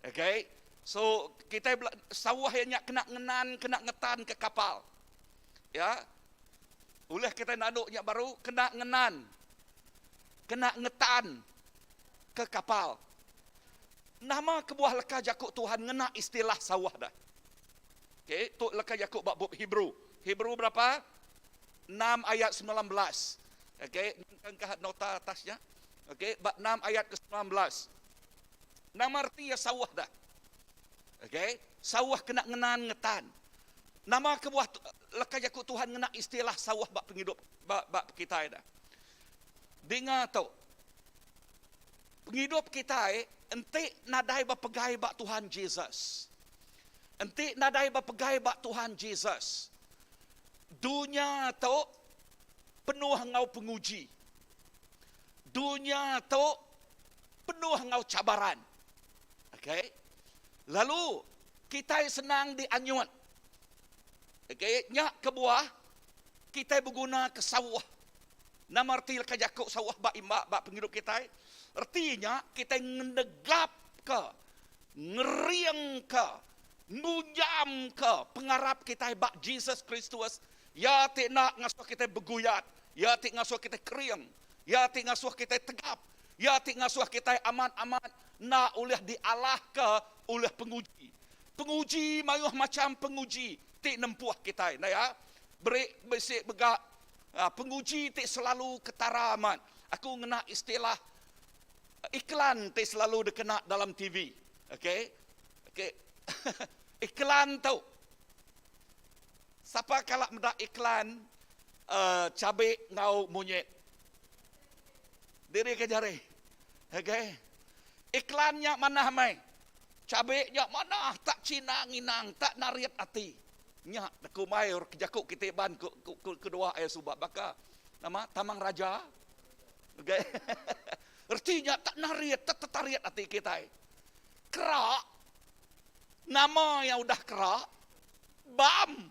Okay. So kitai sauh iya nya kena ngenan, kena ngetan ke kapal. Ya. Ulih kitai nandu nya baru kena ngenan, kena ngetan ke kapal. Nama kebuah leka jaku Tuhan ngena istilah sauh dah? Okey, tu leka jaku ba bup Hebrew. Hebrew berapa? 6 ayat 19. Okey, nyengkah nota atas nya. Okey, ba 6 ayat ke-19. Nama reti iya sauh dah? Okey, sauh kena ngenan ngetan. Nama kebuah leka jaku Tuhan ngena istilah sauh ba pengidup ba ba kitai dah? Dinga tu. Pengidup kitai enti nadai bepegai ba Tuhan Jesus. Enti nadai bepegai ba Tuhan Jesus, dunya tu penuh enggau penguji. Dunya tu penuh enggau cabaran. Okay. Lalu kitai senang dianyut. Okay. Nya kebuah kitai beguna ke sauh. Nama reti leka jaku sauh ba imba ba pengidup kitai? Reti nya kitai ngenegapka, ngeringka, nunjamka pengarap kitai ba Jesus Kristus, Iya ti enda ngasuh kitai beguyat, Iya ti ngasuh kitai kering, Iya ti ngasuh kitai tegap, Iya ti ngasuh kitai amat-amat enda ulih dialahka ulih penguji. Penguji mayuh macham penguji ti nempuh kitai. Enda iya? Beri bisi mega Penguji ti selalu ketara amat. Aku ngena istilah iklan ti selalu dikena dalam TV. Okey. Okey. Iklan tu. Sapa kala meda iklan uh, cabe enggau monyet? Diri ke jari. Okey. Iklan nya manah amai. Cabe nya manah tak cina nginang, tak narit ati. Nya kumbai jaku kitai Iban kedua iya suba baka nama Tamang Raja. Okay. Reti nya tak narit, tak tetarit ati kitai. Kerak, nama yang udah kerak, bam.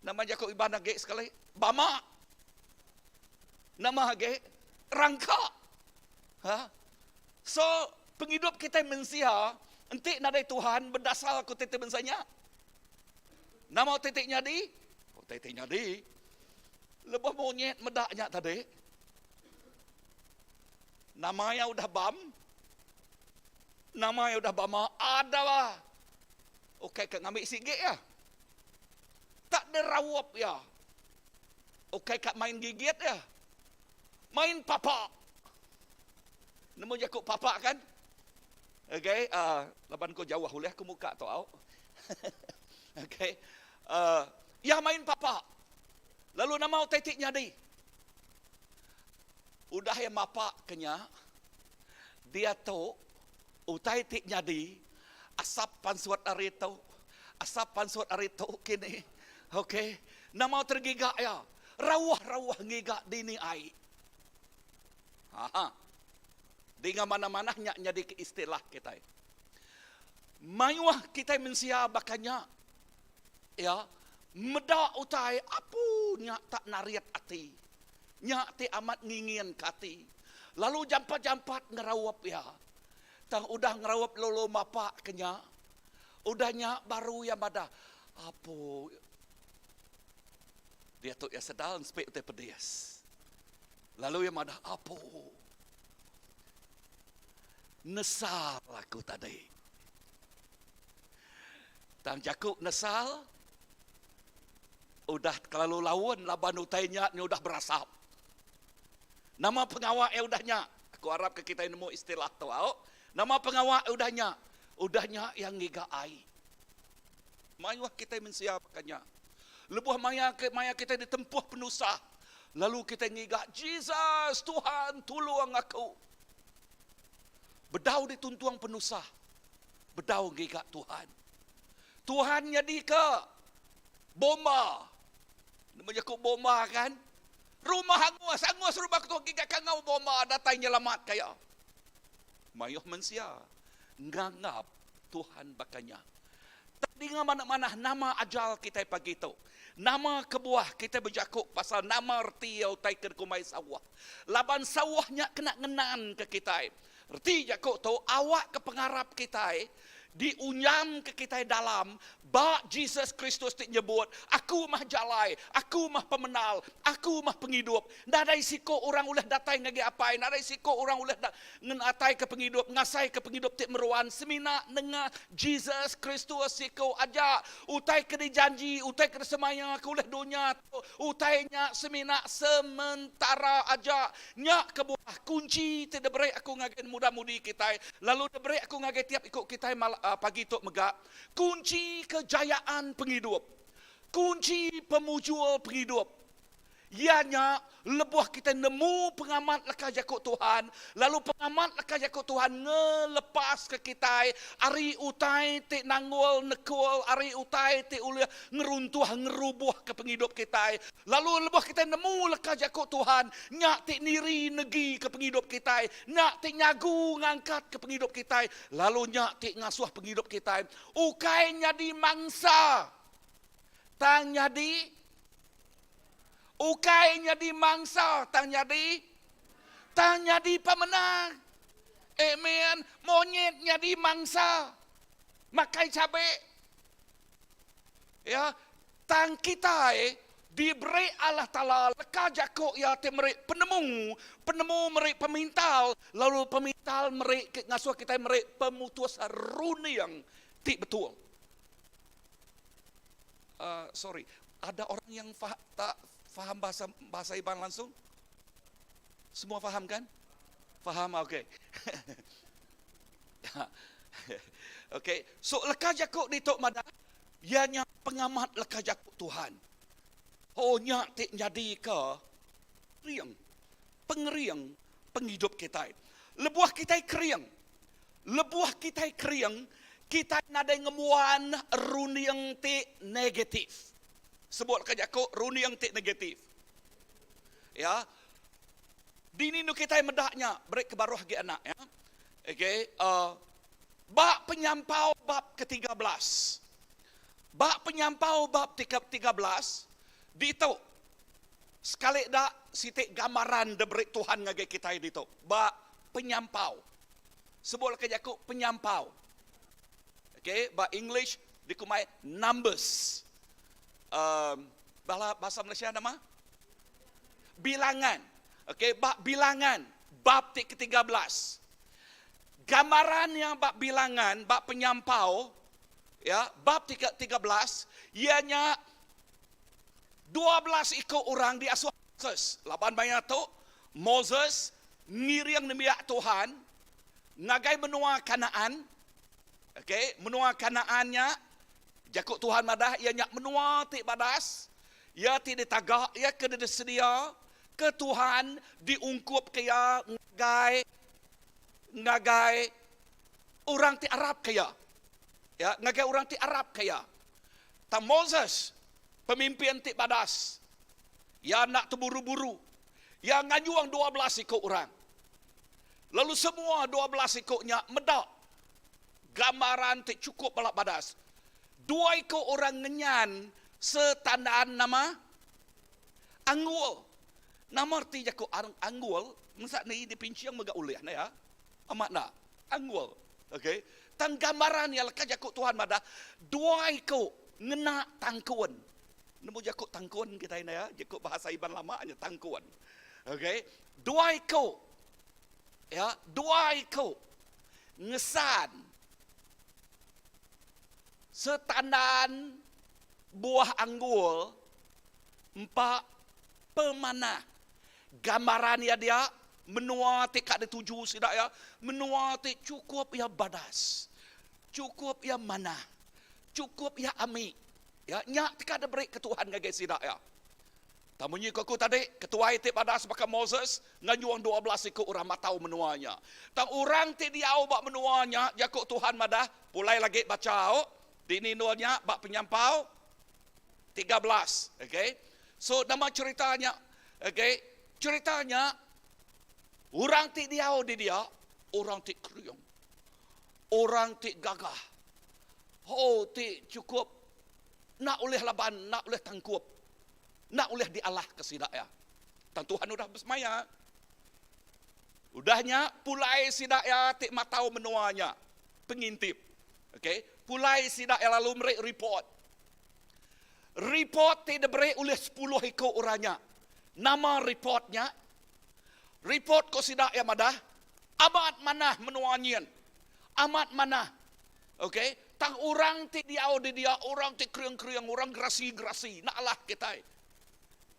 Nama jaku Iban agi sekali, bama. Nama agi, rangka. Ha? So, pengidup kitai mensia enti nadai Tuhan bedasar ku titi bansa nya. Nama utai ti nyadi? Utai ti nyadi lebuh monyet meda nya tadi, nama iya udah bam, nama iya udah bama ada ukai ke ngambi sigi iya. Tak deraup iya. Ukai ka main gigit iya. Main papa. Nemu jaku papa kan? Okay, uh, laban ko jauh ulih aku muka tu au. okay. Uh, iya main papa. Lalu nama utai ti nyadi? Udah iya mapa ke nya, diatu utai ti nyadi asap pansut ari tu, asap pansut ari tu kini. Okay. Nama tergiga iya? Rauh-rauh ngiga dini ai. Ha. Dinga manah-manah nya nyadi ke istilah kitai. Mayuh kitai mensia baka nya. Ya, meda utai apu nya tak narit ati. Nya ti amat nginginka ati. Lalu jampat-jampat ngeraup iya. Tang udah ngeraup lolo mapa ke nya, udah nya baru iya madah, Apu, diatu iya sedar ensepik utai pedis. Lalu iya madah, Apu, nesal aku tadi. Tang jaku nesal udah kelalu laun laban utai nya nya udah berasap. Nama pengawa iya udah nya? Aku arapka kitai nemu istilah tu au. Nama pengawa iya udah nya? Udah nya iya ngiga ai. Mayuh kitai mensia baka nya. Lebuh maya ke maya kitai ditempuh penusah, lalu kitai ngiga Jesus, Tuhan tulung aku. Bedau dituntung penusah, bedau ngiga Tuhan. Tuhan nyadika bomba. Nama jaku bomba kan? Rumah angus, angus rumah ketua giga kangau bomba datai nyelamatka iya. Mayuh mensia nganggap Tuhan baka nya. Tak dinga manah-manah nama ajal kitai pagi tu. Nama kebuah kitai bejaku pasal nama reti iya utai ke dikumbai sauh. Laban sauh nya kena ngenanka kitai. Reti jaku tu, awakka pengarap kitai diunyamka kitai dalam ba Jesus Kristus ti nyebut, Aku mah jalai, Aku mah pemenal, Aku mah pengidup. Nadai siku orang ulih datai ngagai Apai, nadai siku orang ulih ngenataika pengidup, ngasaika pengidup ti meruan semina nengah Jesus Kristus siku aja. Utai ke dijanji, utai ke disemaya ke ulih dunya tu, utai nya semina sementara aja. Nya kebuah kunchi ti diberi aku ngagai muda-mudi kitai lalu diberi aku ngagai tiap iku kitai pagi tu mega, kunchi kejayaan pengidup, kunchi pemujur pengidup. Iya nya lebuh kitai nemu pengamat leka jaku Tuhan lalu pengamat leka jaku Tuhan ngelepaska kitai ari utai ti nanggul nekul, ari utai ti ulih ngeruntuh ngerubuhka pengidup kitai. Lalu lebuh kitai nemu leka jaku Tuhan, nya ti niri negi ke pengidup kitai, nya ti nyagu ngangkatka pengidup kitai, lalu nya ti ngasuh pengidup kitai ukai nyadi mangsa, tang nyadi ukai nyadi mangsa, tang nyadi tang nyadi pemenang. Amen. Monyet nyadi mangsa makai cabe. Ya, tang kitai diberi Allah Taala leka jaku Iya ti meri penemu, penemu meri pemintal, lalu pemintal meri ngasuh kitai meri pemutus runding ti betul. Uh, sorry, ada orang yang fah, tak faham bahasa bahasa Iban langsung? Semua faham kan? Faham, okey. Okey, so leka jaku ditu madah iya nya pengamat leka jaku Tuhan. Oh nya ti nyadika kering, pengering pengidup kitai. Lebuh kitai kering, lebuh kitai kering, kitai nadai ngembuan runding ti negatif. Sebut leka jaku runding ti negatif. Ya. Dini endur kitai meda nya, beri ke baruh agi anak ya. Okey, uh, ba penyampau bab ke-13. Ba penyampau bab 13, ditu sekali da siti gambaran diberi Tuhan ngagai kitai ditu. Ba penyampau. Sebut leka jaku penyampau. Okey, ba English dikumbai numbers. Um. Bala bahasa Malaysia nama? Bilangan. Okey, ba bilangan bab ti ke-13. Gambaran yang ba bilangan, ba penyampau, ya, bab ti ke-13, iya nya 12 iku orang diasuh Moses. Laban maya tu, Moses ngiring nembiak Tuhan ngagai menua Kanaan. Okey, menua Kanaan nya Jaku Tuhan madah iya nya menua ti badas, iya ti ditaga, iya ke disedia ke Tuhan diungkupka iya ngagai ngagai orang ti arapka iya. Ya, ngagai orang ti arapka iya. Tang Moses, pemimpin ti badas, iya enda teburu-buru. Iya nganjung 12 iku orang. Lalu semua 12 iku nya meda Gambaran ti chukup bala badas. Dua iku orang ngenyan setandaan nama anggul. Nama reti jaku anggul mesa ni dipinching mega ulih ne ya. Amat enda? Anggul. Okey. Tang gambaran iya leka jaku Tuhan madah dua iku ngena tangkun. Nemu jaku tangkun kitai ne ya, jaku bahasa Iban lama nya tangkun. Okey. Dua iku ya, dua iku ngesan setandan buah anggul empa pemanah gambaran iya dia menua ti ka dituju sida iya menua ti chukup iya badas chukup iya manah chukup iya ami ya nya ti ka diberi ke Tuhan ngagai sida iya. Tang munyi ku aku tadi, ketuai ti badas baka Moses nganjung 12 iku orang matau menua nya. Tang orang ti diau ba menua nya, jaku Tuhan madah, pulai lagi bacha au, dini endur nya ba Penyampau 13. Okay. So nama cherita nya? Okay. Cherita nya orang ti diau di dia, orang ti kering. Orang ti gagah. Oh ti chukup enda ulih laban, enda ulih tangkup. Enda ulih dialahka sida iya. Tang Tuhan udah besemaya. Udah nya, pulai sida iya ti matau menua nya, pengintip. Okey, pulai sida iya lalu meri report. Report ti diberi ulih sepuluh iku orang nya. Nama report nya? Report ko sida iya madah, amat manah menua nyin. Amat manah. Ok, tang orang ti diau di dia orang ti kering-kering, orang gerasi-gerasi, enda alah kitai.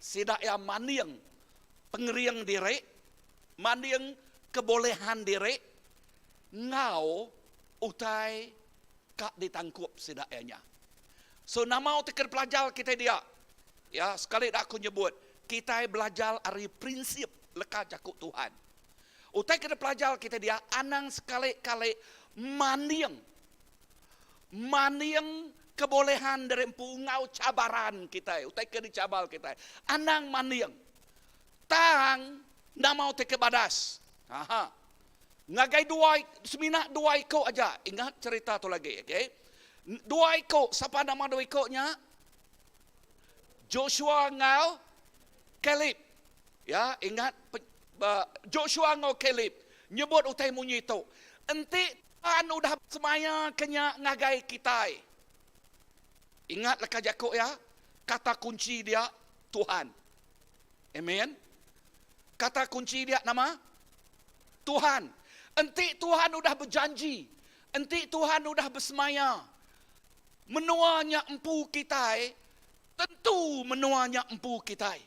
Sida iya manding pengering diri, manding kebolehan diri enggau utai ka ditangkup sida iya nya. So nama utai ke dipelajar kitai dia? Ya, sekali da aku nyebut, kitai belajar ari prinsip leka jaku Tuhan. Utai ke dipelajar kitai dia anang sekali-kali manding manding kebolehan diri empu enggau cabaran kitai, utai ke dicabar kitai. Anang manding. Tang nama utai ke badas. Aha. Ngagai dua semina dua iku aja. Ingat cerita tu lagi, okey. Dua iku, sapa nama dua iku nya? Joshua enggau Caleb. Ya, ingat Joshua enggau Caleb nyebut utai munyi tu, Enti Tuhan udah besemaya ke nya ngagai kitai. Ingat leka jaku iya, kata kunci dia Tuhan. Amen. Kata kunci dia nama? Tuhan. Enti Tuhan udah bejanji, enti Tuhan udah besemaya, menua nya empu kitai, tentu menua nya empu kitai.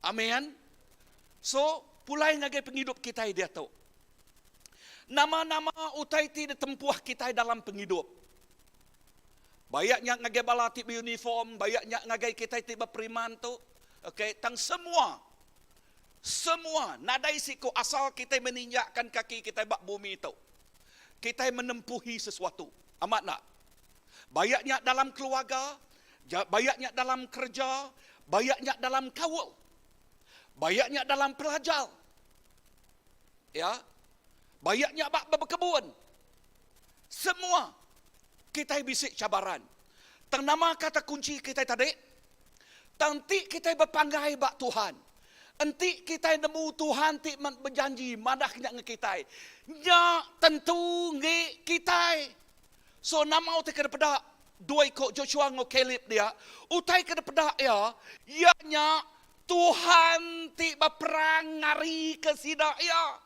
Amen. So, pulai ngagai pengidup kitai diatu. Nama-nama utai ti ditempuh kitai dalam pengidup. Bayak nya ngagai bala ti beuniform, bayak nya ngagai kitai ti beperiman tu. Okay, tang semua semua nadai siku asal kitai meninjakkan kaki kitai ba bumi tu. Kitai menempuhi sesuatu. Amat enda? Bayak nya dalam keluarga, bayak nya dalam kereja, bayak nya dalam kaul, bayak nya dalam pelajar. Ya. Bayak nya ba bekebun. Semua kitai bisi cabaran. Tang nama kata kunci kitai tadi? Tang enti kitai bepanggai ba Tuhan, enti kitai nemu Tuhan ti bejanji madah nya ngan kitai, nya tentu enggi kitai. So nama utai ke dipeda? Dua iko Joshua enggau Caleb dia, utai ke dipeda iya, iya nya Tuhan ti beperang ngarika sida iya.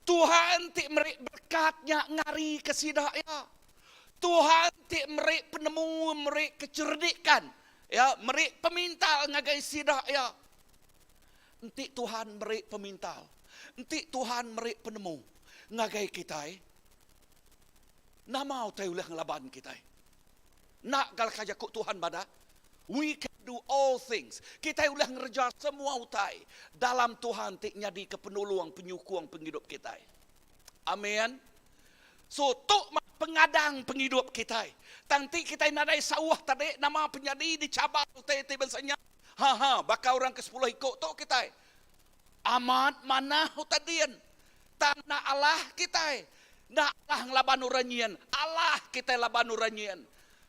Tuhan ti meri berekat nya ngarika sida iya. Tuhan ti meri penemu, meri kecerdikan, ya, meri pemintar ngagai sida iya. Enti Tuhan meri pemintar, enti Tuhan meri penemu ngagai kitai, nama utai ulih ngelaban kitai? Enda ga leka jaku Tuhan madah, We can do all things. Kitai ulih ngereja semua utai dalam Tuhan ti nyadika penulung penyukung pengidup kitai. Amen. So tu mah pengadang pengidup kitai. Tang enti kitai nadai sauh tadi nama penyadi dichabar utai ti bansa nya. Ha ha baka orang ke sepuluh iko tu kitai. Amat manah utai din. Tang enda alah kitai. Enda alah ngelaban orang nyin. Alah kitai laban orang nyin.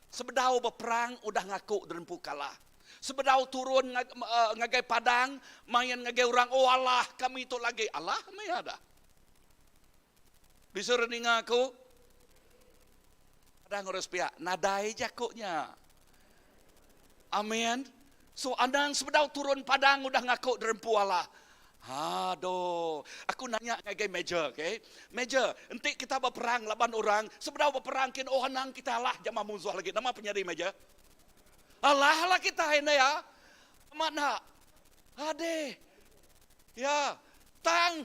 Sebedau beperang udah ngaku derempu kalah. Sebedau turun ngagai padang main ngagai orang oh alah kami tu lagi. Alah meh iya dah. Bisi orang ninga aku? Padang orang sepiak nadai jaku nya. Amin. So anang sebedau turun padang udah ngaku derempu alah. Aduh, aku nanya ngagai major, okay? Major, enti kita beperang laban orang, sebedau beperang kin oh anang kita alah jamah munsuh lagi. Nama penyadi major? Alah lah kita enda ya. Amat enda? Adeh. Ya, tang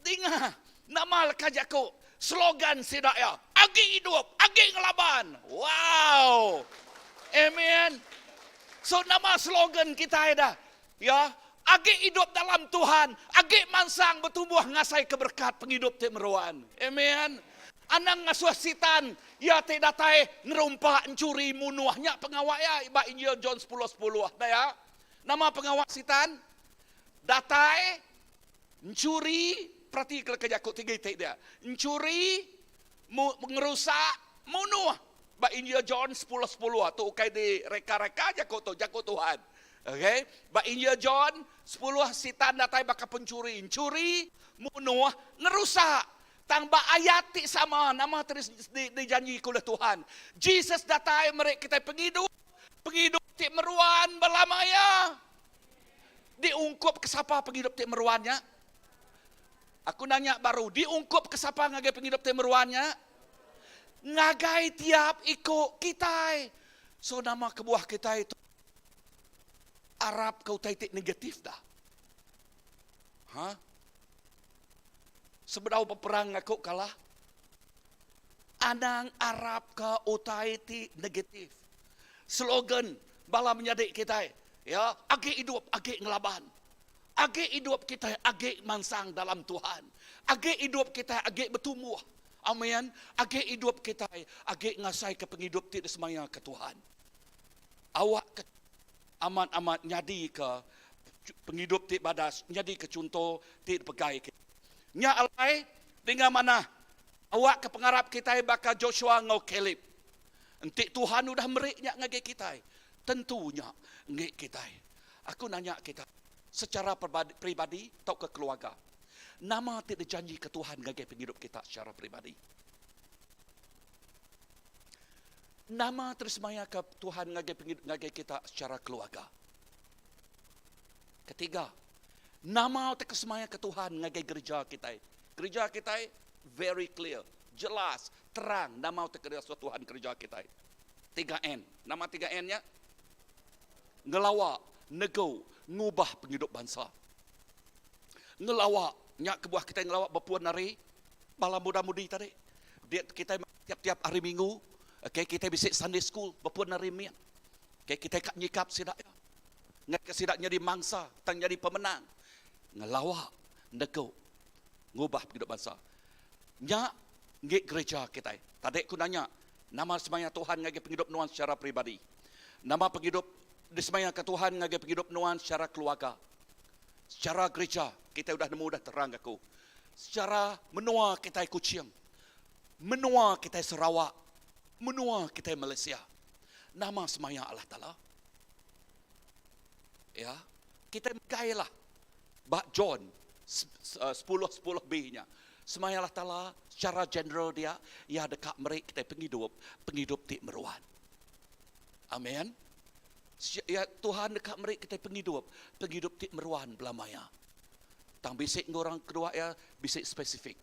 Dinga nama leka jaku slogan sida iya, Agi idup, agi ngelaban. Wow! Amen. So nama slogan kitai dah? Ya, agi idup dalam Tuhan, agi mansang betumbuh ngasaika berekat pengidup ti meruan. Amen. Anang ngasuh sitan iya ti datai ngerumpak, enchuri, munuh. Nya pengawa iya ba Injil John 10:10. Dah ya. Nama pengawa sitan? Datai Enchuri, peratika leka jaku tiga iti dia. Enchuri, ngerusak, munuh. Ba Injil John 10:10 tu ukai direka-reka jaku tu, jaku Tuhan. Okay? Ba Injil John 10 sitan datai baka pencuri, enchuri, munuh, ngerusak. Tang ba ayat ti sama nama ti dijanjika ulih Tuhan. Jesus datai meri kitai pengidup, pengidup ti meruan belama iya. Diungkup ke sapa pengidup ti meruan nya? Aku nanya baru, diungkup ke sapa ngagai pengidup ti meruan nya? Ngagai tiap iku kitai. So nama kebuah kitai tu arap ke utai ti negatif dah? Ha? Sebedau beperang ngaku kalah, anang arap ke utai ti negatif. Slogan bala menyadi kitai, Ya, agi idup agi ngelaban. Agi idup kitai agi mansang dalam Tuhan. Agi idup kitai agi betumbuh. Amen. Agi idup kitai agi ngasaika pengidup ti disemayaka Tuhan. Awakka amat-amat nyadika pengidup ti badas nyadika chunto ti dipegai kitai. Nya alai, dinga manah, awakka pengarap kitai baka Joshua enggau Caleb. Enti Tuhan udah meri nya ngagai kitai, tentu nya enggi kitai. Aku nanya kita, secara peribadi tauka keluarga, nama ti dijanjika Tuhan ngagai pengidup kita secara peribadi? Nama ti disemayaka Tuhan ngagai pengidup ngagai kita secara keluarga? Ketiga, nama ti kesemayaka Tuhan ngagai gereja kitai? Gereja kitai very clear, jelas, terang nama ti kereja Tuhan gereja kitai. 3N. Nama 3N nya? Ngelawa, negu, ngubah pengidup bansa. Ngelawa, nya kebuah kitai ngelawa bepun ari bala muda-mudi tadi. Dia kitai tiap-tiap hari minggu, okay, kitai bisi Sunday school bepun ari mit. Okay, kitai ka nyikap sida iya. Ngaika sida nyadi mangsa tang nyadi pemenang. Ngelawa, negu, ngubah pengidup bansa. Nya enggi gereja kitai. Tadi ku nanya, Nama semaya Tuhan ngagai pengidup nuan secara peribadi? Nama pengidup disemayaka Tuhan ngagai pengidup nuan secara keluarga? Secara gereja, kitai udah nemu udah terang aku. Secara menua kitai Kuching, menua kitai Sarawak, menua kitai Malaysia. Nama semaya Allah Taala? Ya, kitai megailah ba John 10:10 B nya. Semaya Allah Taala secara general dia, iya deka meri kitai pengidup, pengidup ti meruan. Amen. Ya, Tuhan deka meri kitai pengidup, pengidup ti meruan belama iya. Tang bisi enggau orang kedua iya bisi spesifik.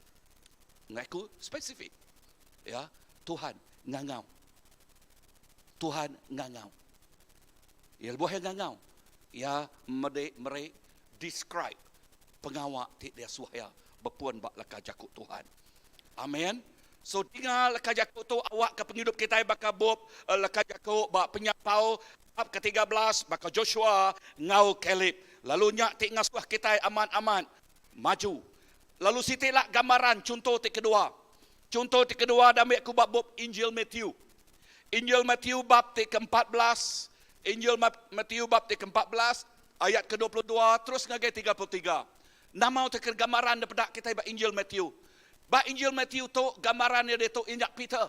Enggai aku spesifik. Ya, Tuhan ngangau. Tuhan ngangau. Ya lebuh iya ngangau, iya meri meri describe pengawa ti diasuh iya bepun ba leka jaku Tuhan. Amen. So dinga leka jaku tu awakka pengidup kitai baka bup leka jaku ba Penyampau bab ke 13 baka Joshua enggau Kaleb. Lalu nya ti ngasuh kitai amat-amat maju. Lalu siti la gambaran chunto ti kedua. Chunto ti kedua diambi aku ba bup Injil Matthew. Injil Matthew bab ti ke 14, Injil Matthew bab ti ke 14 ayat ke 22 terus ngagai 33. Nama utai ke gambaran da peda kitai ba Injil Matthew? Ba Injil Matthew tu, gambaran iya ditu iya nya Peter.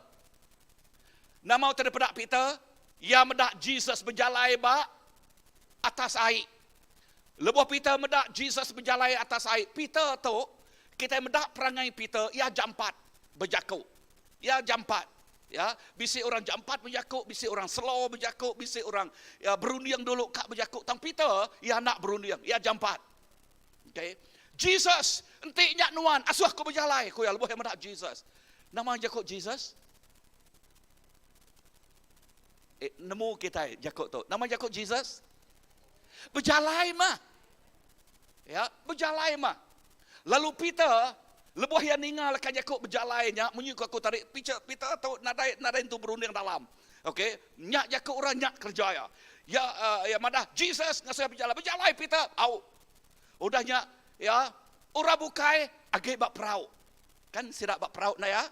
Nama utai da peda Peter? Iya meda Jesus bejalai ba atas ai. Lebuh Peter meda Jesus bejalai atas ai, Peter tu, kitai meda perangai Peter, iya jampat bejaku. Iya jampat. Ya, bisi orang jampat bejaku, bisi orang slow bejaku, bisi orang ya, berunding dulu ka bejaku. Tang Peter, iya enda berunding, iya jampat. Okay. Jesus, enti nya nuan, asuh aku bejalai, ku iya lebuh iya meda Jesus. Nama jaku Jesus? Eh, nemu kitai jaku tu. Nama jaku Jesus? Bejalai mah. Ya, bejalai mah. Lalu Peter, lebuh iya ninga leka jaku bejalai nya, munyi ku aku tadi, Peter, Peter tu nadai nadai entu berunding dalam. Okey, nya jaku orang nya kereja iya. Ya uh, ya madah Jesus ngasuh iya bejalai. Bejalai Peter. Au. Udah nya ya orang bukai agi ba perau. Kan sida ba perau enda ya?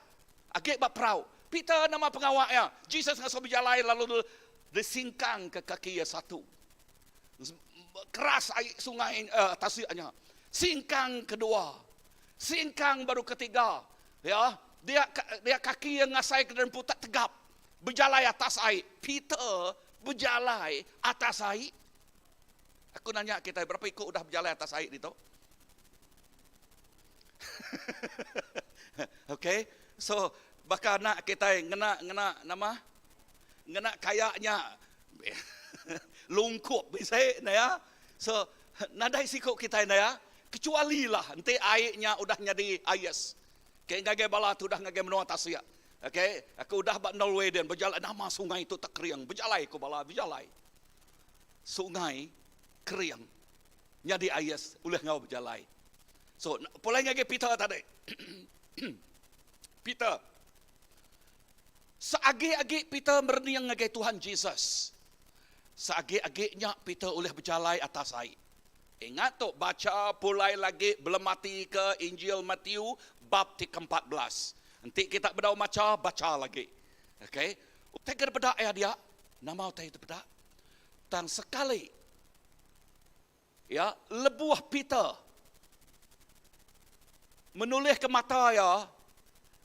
Agi ba perau. Peter nama pengawa iya? Jesus ngasuh bejalai lalu disingkang ke kaki iya satu. Keras ai sungai uh, tasik nya. Singkang kedua. Singkang baru ketiga. Ya, dia dia kaki iya ngasai ke dalam tak tegap. Bejalai atas ai. Peter bejalai atas ai. Aku nanya kita berapa iku udah bejalai atas ai ditu? okay. So baka anak kita ngena ngena nama ngena kayaknya lungkup bisi ne ya. So nadai siku kita ne ya. Kecuali lah enti airnya udah nyadi ais. Okay, ngagai bala tu udah ngagai menua tasik. Okay, aku udah ba Norway dan berjalai nama sungai tu tak kering. Berjalai ku bala berjalai. Sungai kering. Nyadi ais ulih ngau berjalai. So, pulai ngagai Peter tadi. Peter. Seagi-agi Peter merening ngagai Tuhan Jesus. Seagi-aginya Peter ulih berjalai atas air. Ingat tu, baca pulai lagi belemati ke Injil Matthew bab ti ke-14. Enti kita bedau maca, baca lagi. Okay. Utai ke dipeda iya dia, nama utai dipeda? Tang sekali ya, lebuh Peter menulih ke mata iya,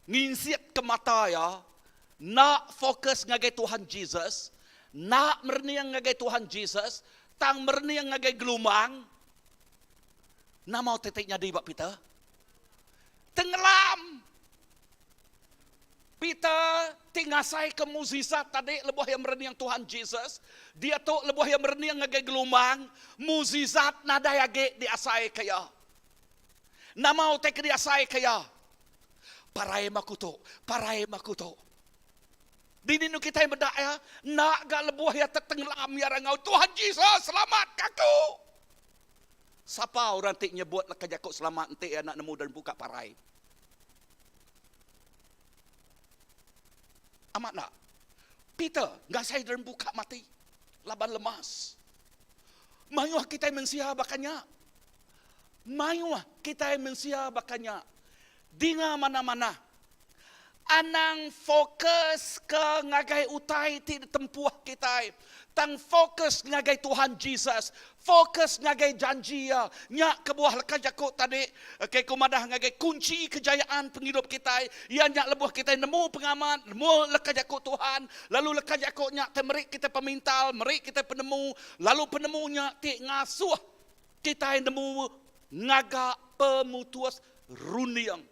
nginsit ke mata iya, enda fokus ngagai Tuhan Jesus, enda merening ngagai Tuhan Jesus, tang merening ngagai gelumbang, nama utai ti nyadi ba Peter? Tenggelam! Peter ti ngasaika mukjizat tadi lebuh iya merening Tuhan Jesus, diatu lebuh iya merening ngagai gelumbang, mukjizat nadai agi diasaika iya. Nama utai ke diasaika iya? Parai meh aku tu, parai meh aku tu. Dini enu kitai meda iya, enda ga lebuh iya tetenggelam iya rangau, Tuhan Jesus, selamatka aku! Sapa orang ti nyebut leka jaku selamat enti iya enda nemu dan buka parai? Amat enda? Peter ngasai diri buka mati laban lemas. Mayuh kitai mensia baka nya. Mayuh kitai mensia baka nya. Dinga manah-manah. Anang fokus ke ngagai utai ti ditempuh kitai, tang fokus ngagai Tuhan Jesus, fokus ngagai janji Iya. Nya kebuah leka jaku tadi, okay, ku madah ngagai kunchi kejayaan pengidup kitai, iya nya lebuh kitai nemu pengamat, nemu leka jaku Tuhan, lalu leka jaku nya ti meri kitai pemintal, meri kitai penemu, lalu penemu nya ti ngasuh kitai nemu ngaga pemutus runding.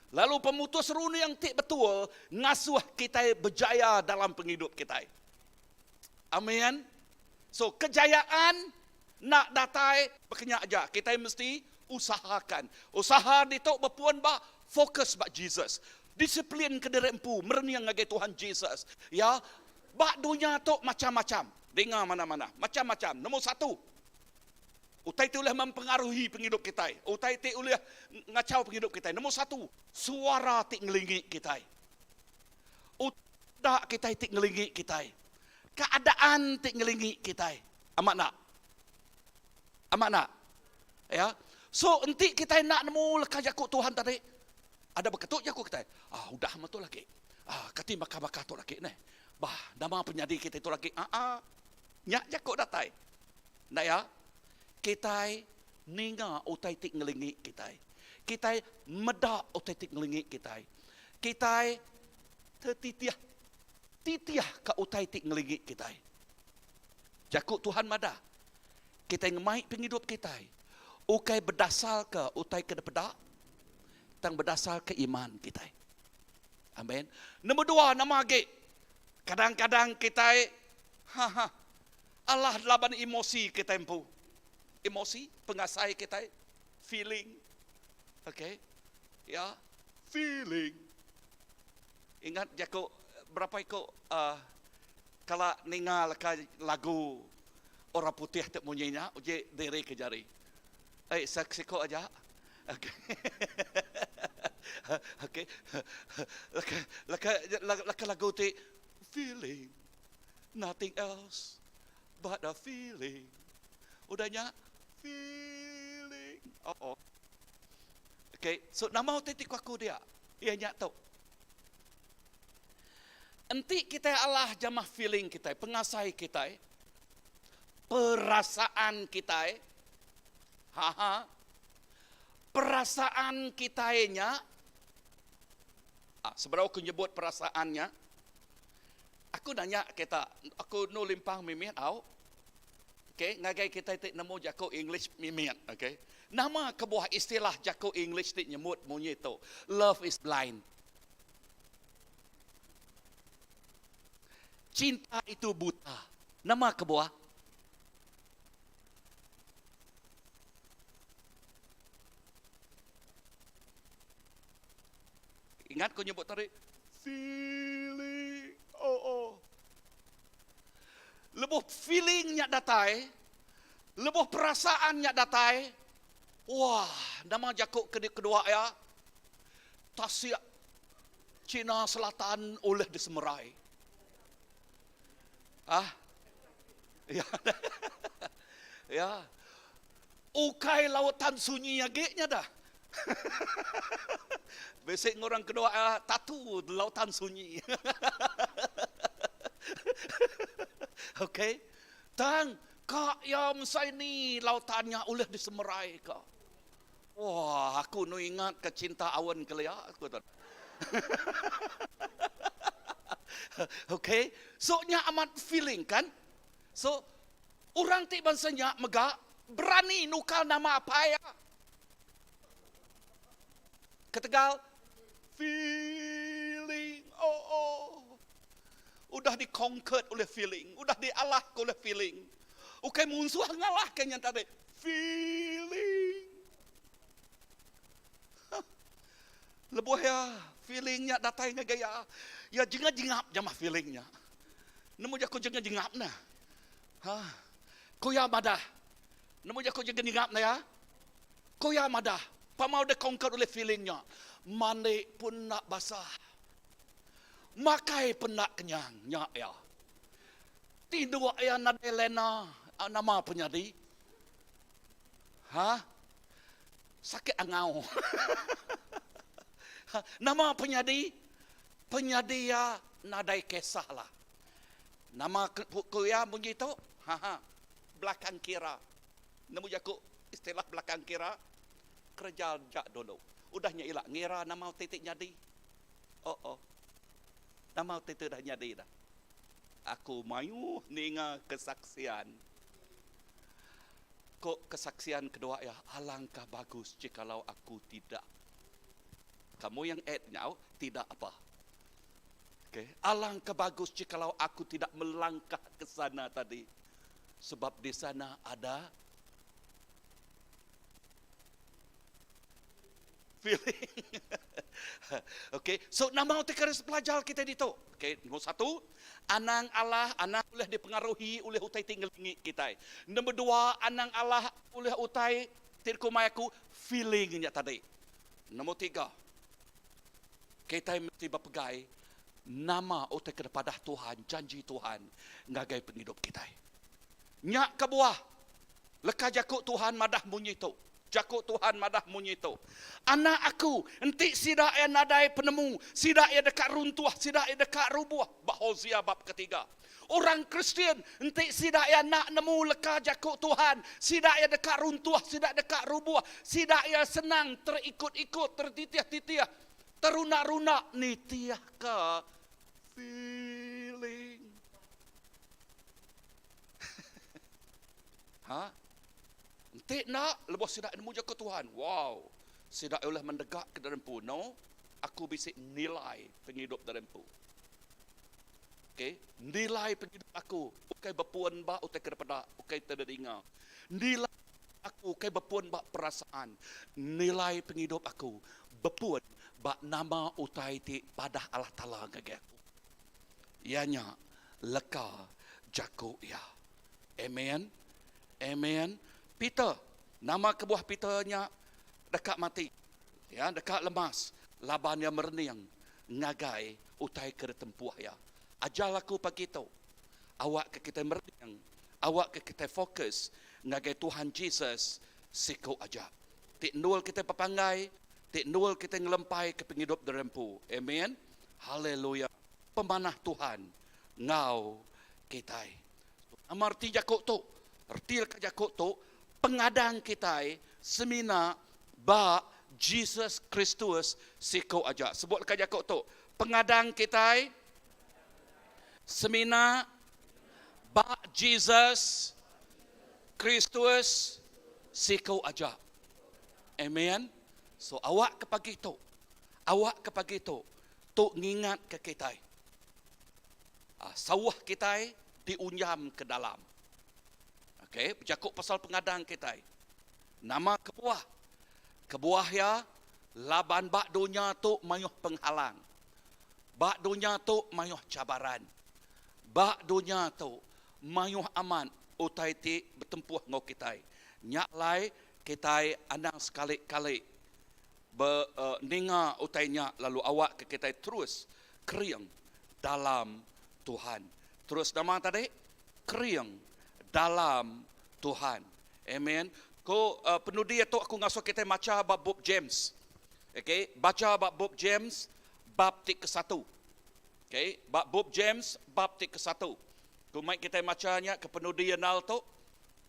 Lalu pemutus runding ti betul ngasuh kitai bejaya dalam pengidup kitai. Amin. So kejayaan enda datai bekenya aja. Kitai mesti usahakan. Usaha ditu bepun ba fokus ba Jesus. Disiplin ke diri empu merening ngagai Tuhan Jesus. Ya, ba dunya tu macam-macam. Dinga manah-manah. Macam-macam. Nombor satu, utai ti ulih mempengaruhi pengidup kitai. Utai ti ulih ngachau pengidup kitai. Nombor satu, suara ti ngelingi kitai. Utai kitai ti ngelingi kitai. Keadaan ti ngelingi kitai. Amat enda? Amat enda? Ya. So enti kitai enda nemu leka jaku Tuhan tadi, ada beketu jaku kitai. Ah udah meh tu lagi. Ah kati baka-baka tu lagi neh. Bah nama penyadi kitai tu lagi. Aa nya jaku datai. Enda ya? Kitai ninga utai ti ngelingi kitai. Kitai meda utai ti ngelingi kitai. Kitai tetitih titih ka utai ti ngelingi kitai. Jaku Tuhan madah, kitai ngemai pengidup kitai ukai bedasarka utai ke dipeda, tang bedasarka iman kitai. Amen. Nombor dua, nama agi? Kadang-kadang kitai ha ha alah laban emosi kitai empu. Emosi, pengasai kitai, feeling. Okay. Ya, feeling. Ingat jaku berapa iku uh, Kala ninga leka lagu orang putih ti munyi nya uji diri ke jari. Ei siko aja. Okey. Okey. Leka leka leka lagu ti feeling nothing else but a feeling. Udah nya feeling. Oh. Okey, so nama utai ti ku aku dia? Iya nya tu. Enti kitai alah jamah feeling kitai, pengasai kitai, perasaan kitai, haha, perasaan kitai nya, ah, sebedau aku nyebut perasaan nya, aku nanya kita, aku nu limpang mimit au, okay, ngagai kitai ti nemu jaku English mimit, okay. Nama kebuah istilah jaku English ti nyebut munyi tu, love is blind. Cinta itu buta. Nama kebuah? Ingat ku nyebut tadi? Feeling. Oh oh. Lebuh feeling nya datai, lebuh perasaan nya datai, wah, nama jaku ke kedua iya? Tasik China Selatan ulih disemerai. Ah. Ya. ya. Ukai lautan sunyi agi nya dah. Bisi ngurang kedua ah, tatu lautan sunyi. Okey. Tang ka ya mesai ni lautan nya ulih disemerai ka. Wah, aku nu ingat ke cinta awen kelia aku tu. okay, so nya amat feeling kan? So orang ti bansa nya mega berani nukar nama apai iya. Ketegal feeling oh oh. Udah di conquered oleh feeling, udah dialah oleh feeling. Ukai munsuh ngalahka nya tadi. Feeling. Huh. Lebuh iya feeling nya datai ngagai iya, iya jengap-jengap jamah feeling nya. Nemu jaku jengap-jengap ne. Ha. Ku iya madah. Nemu jaku jengap-jengap ne ya. Ku iya madah, pama udah conquered oleh feeling nya. Mandi pun enda basah. Makai pun enda kenyang nya iya. Tinduk iya nadai lena nama penyadi. Ha? Sakit angau. Nama penyadi? Penyadi iya nadai kisah lah. Nama ku iya munyi tu? Ha ha. Belakang kira. Nemu jaku istilah belakang kira? Kereja ja dulu. Udah nya ila ngira nama utai ti nyadi. Oh oh. Nama utai ti udah nyadi dah. Aku mayuh ninga kesaksian. Ko kesaksian kedua iya, alangkah bagus jikalau aku tidak. Kamu yang add nyau tidak apa. Okay. Alangkah bagus jikalau aku tidak melangkah ke sana tadi. Sebab di sana ada feeling. okay. So nama utai keris pelajar kita ditu. Okay. Nombor satu, anang Allah, anang ulih dipengaruhi oleh utai ti ngelingi kita. Nombor dua, anang Allah oleh utai ti kumai aku feeling nya tadi. Nombor tiga, kita mesti berpegai nama utai ke padah Tuhan, janji Tuhan ngagai penghidup kita. Nyak kebuah leka jaku Tuhan madah munyi tu. Jaku Tuhan madah munyi tu. Anak aku, enti sida ia nadai penemu, sida ia dekat runtuh, sida ia dekat rubuh. Ba Hosea bab ketiga. Orang Kristian, enti sida ia nak nemu leka jaku Tuhan, sida ia dekat runtuh, sida dekat rubuh, sida ia senang terikut-ikut, tertitih-titih, terunak-runak nitih ke feeling. ha? Enti nak lebuh sida nemu jaku Tuhan. Wow. Sida ulih mendegak ke dalam empu. No, aku bisi nilai penghidup dalam empu. Okay, nilai penghidup aku ukai bepuan ba utai ke peda, ukai terdinga. Nilai aku ukai bepuan ba perasaan. Nilai penghidup aku bepuan ba nama utai ti padah Allah Taala ngagai aku. Ianya leka jaku ia. Amen. Amen. Peter, nama kebuah Peter nya dekat mati. Ya, dekat lemas. Laban ia merening ngagai utai ke ditempuh ya. Ajar aku pagi tu. Awak ke kita merening, awak ke kita fokus ngagai Tuhan Jesus siku aja. Tik nul kita pepanggai, tik nul kita ngelempai ke penghidup derempu. Amen. Haleluya. Pemanah Tuhan ngau kita. Nama erti jaku tu? Erti leka jaku tu pengadang kita semina ba Jesus Kristus siku aja. Sebut leka jaku tu. Pengadang kita semina ba Jesus Kristus siku aja. Amen. So awak ke pagi tu. Awak ke pagi tu. Tu ngingat ke kita. Ah, sawah kita diunjam ke dalam. Okey, berjakuk pasal pengadang kita. Nama kebuah. Kebuah ya laban bak dunia tu mayuh penghalang. Bak dunia tu mayuh cabaran. Bak dunia tu mayuh aman utai ti bertempuh ngau kita. Nyak lai kita anang sekali-kali be uh, ninga utai nya lalu awak ke kita terus kering dalam Tuhan. Terus nama tadi kering dalam Tuhan. Amen. Ko uh, penudi tu aku ngasuh kita baca bab bab James. Okey, baca bab bab James bab ti ke satu. Okey, bab bab James bab ti ke satu. Aku mai kita bacanya ke penudi nal tu.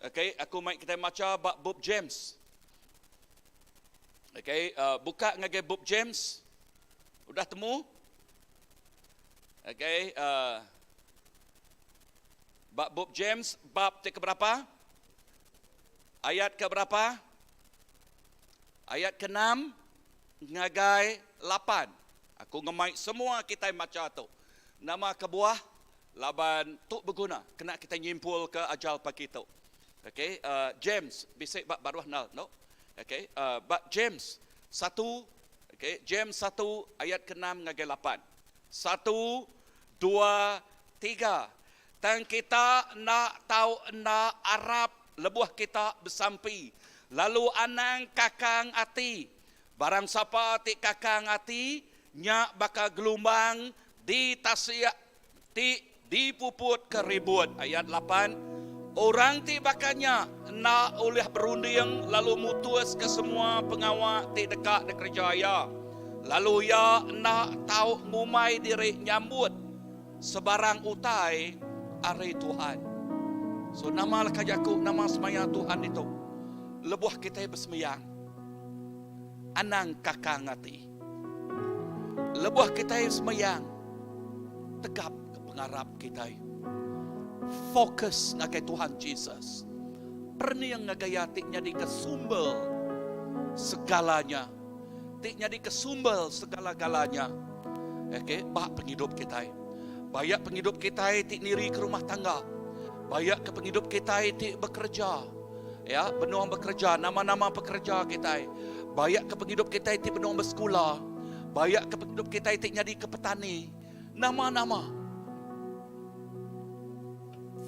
Okey, aku mai kita baca bab bab James. Okey, uh, buka ngagai bab James. Udah temu? Okey, uh, bab bab James bab ti ke berapa? Ayat ke berapa? Ayat ke-6 ngagai 8. Aku ngemai semua kita baca tu. Nama kebuah laban tu berguna kena kita nyimpul ke ajal pagi tu. Okey, uh, James bisik bab baruh nal no. Okey, uh, bab James 1 okey, James 1 ayat ke-6 ngagai 8. 1 2 3. Tang kita nak tahu nak Arab lebuh kita bersampi. Lalu anang kakang ati. Barang siapa ti kakang ati, nyak bakal gelombang di tasiak ti dipuput ke ribut. Ayat 8. Orang ti bakalnya nak oleh berunding lalu mutus ke semua pengawak ti dekat de kerja ya. Lalu ya nak tahu ngumai diri nyambut sebarang utai ari Tuhan. So nama leka jaku nama semaya Tuhan itu. Lebuh kita bersemeyang. Anang kakang ati. Lebuh kita semeyang. Tegap ke pengarap kita. Fokus ngagai Tuhan Jesus. Perniang ngagai ati nyadi ke sumber segalanya. ti nyadika sumber segala-galanya. Okay, ba pengidup kitai. Bayak pengidup kitai ti nirika rumah tangga. Bayak ke pengidup kitai ti bekereja. Ya, benung bekereja, nama-nama pekereja kitai. Bayak ke pengidup kitai ti benung besekula. Bayak ke pengidup kitai ti nyadika petani. Nama-nama.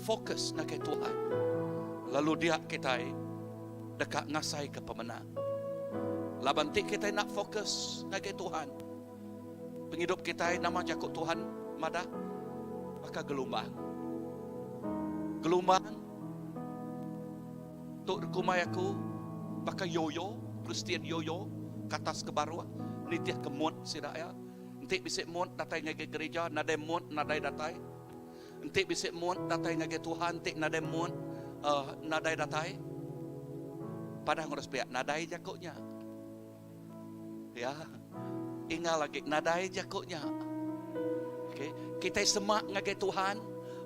Fokus ngagai Tuhan. Lalu dia kitai deka ngasaika pemenang. Laban ti kitai enda fokus ngagai Tuhan, pengidup kitai nama jaku Tuhan madah baka gelumbang. Gelumbang tu dikumbai aku baka yoyo, Kristian yoyo ke atas ke baruh nitihka mood sida iya. Enti bisi mood datai ngagai gerija, nadai mood nadai datai. Enti bisi mood datai ngagai Tuhan ti nadai mood uh, nadai datai. Padah ngurus pihak nadai jaku nya. Ya. Ingal lagi nadai jaku nya. Okey, kita semak ngagai Tuhan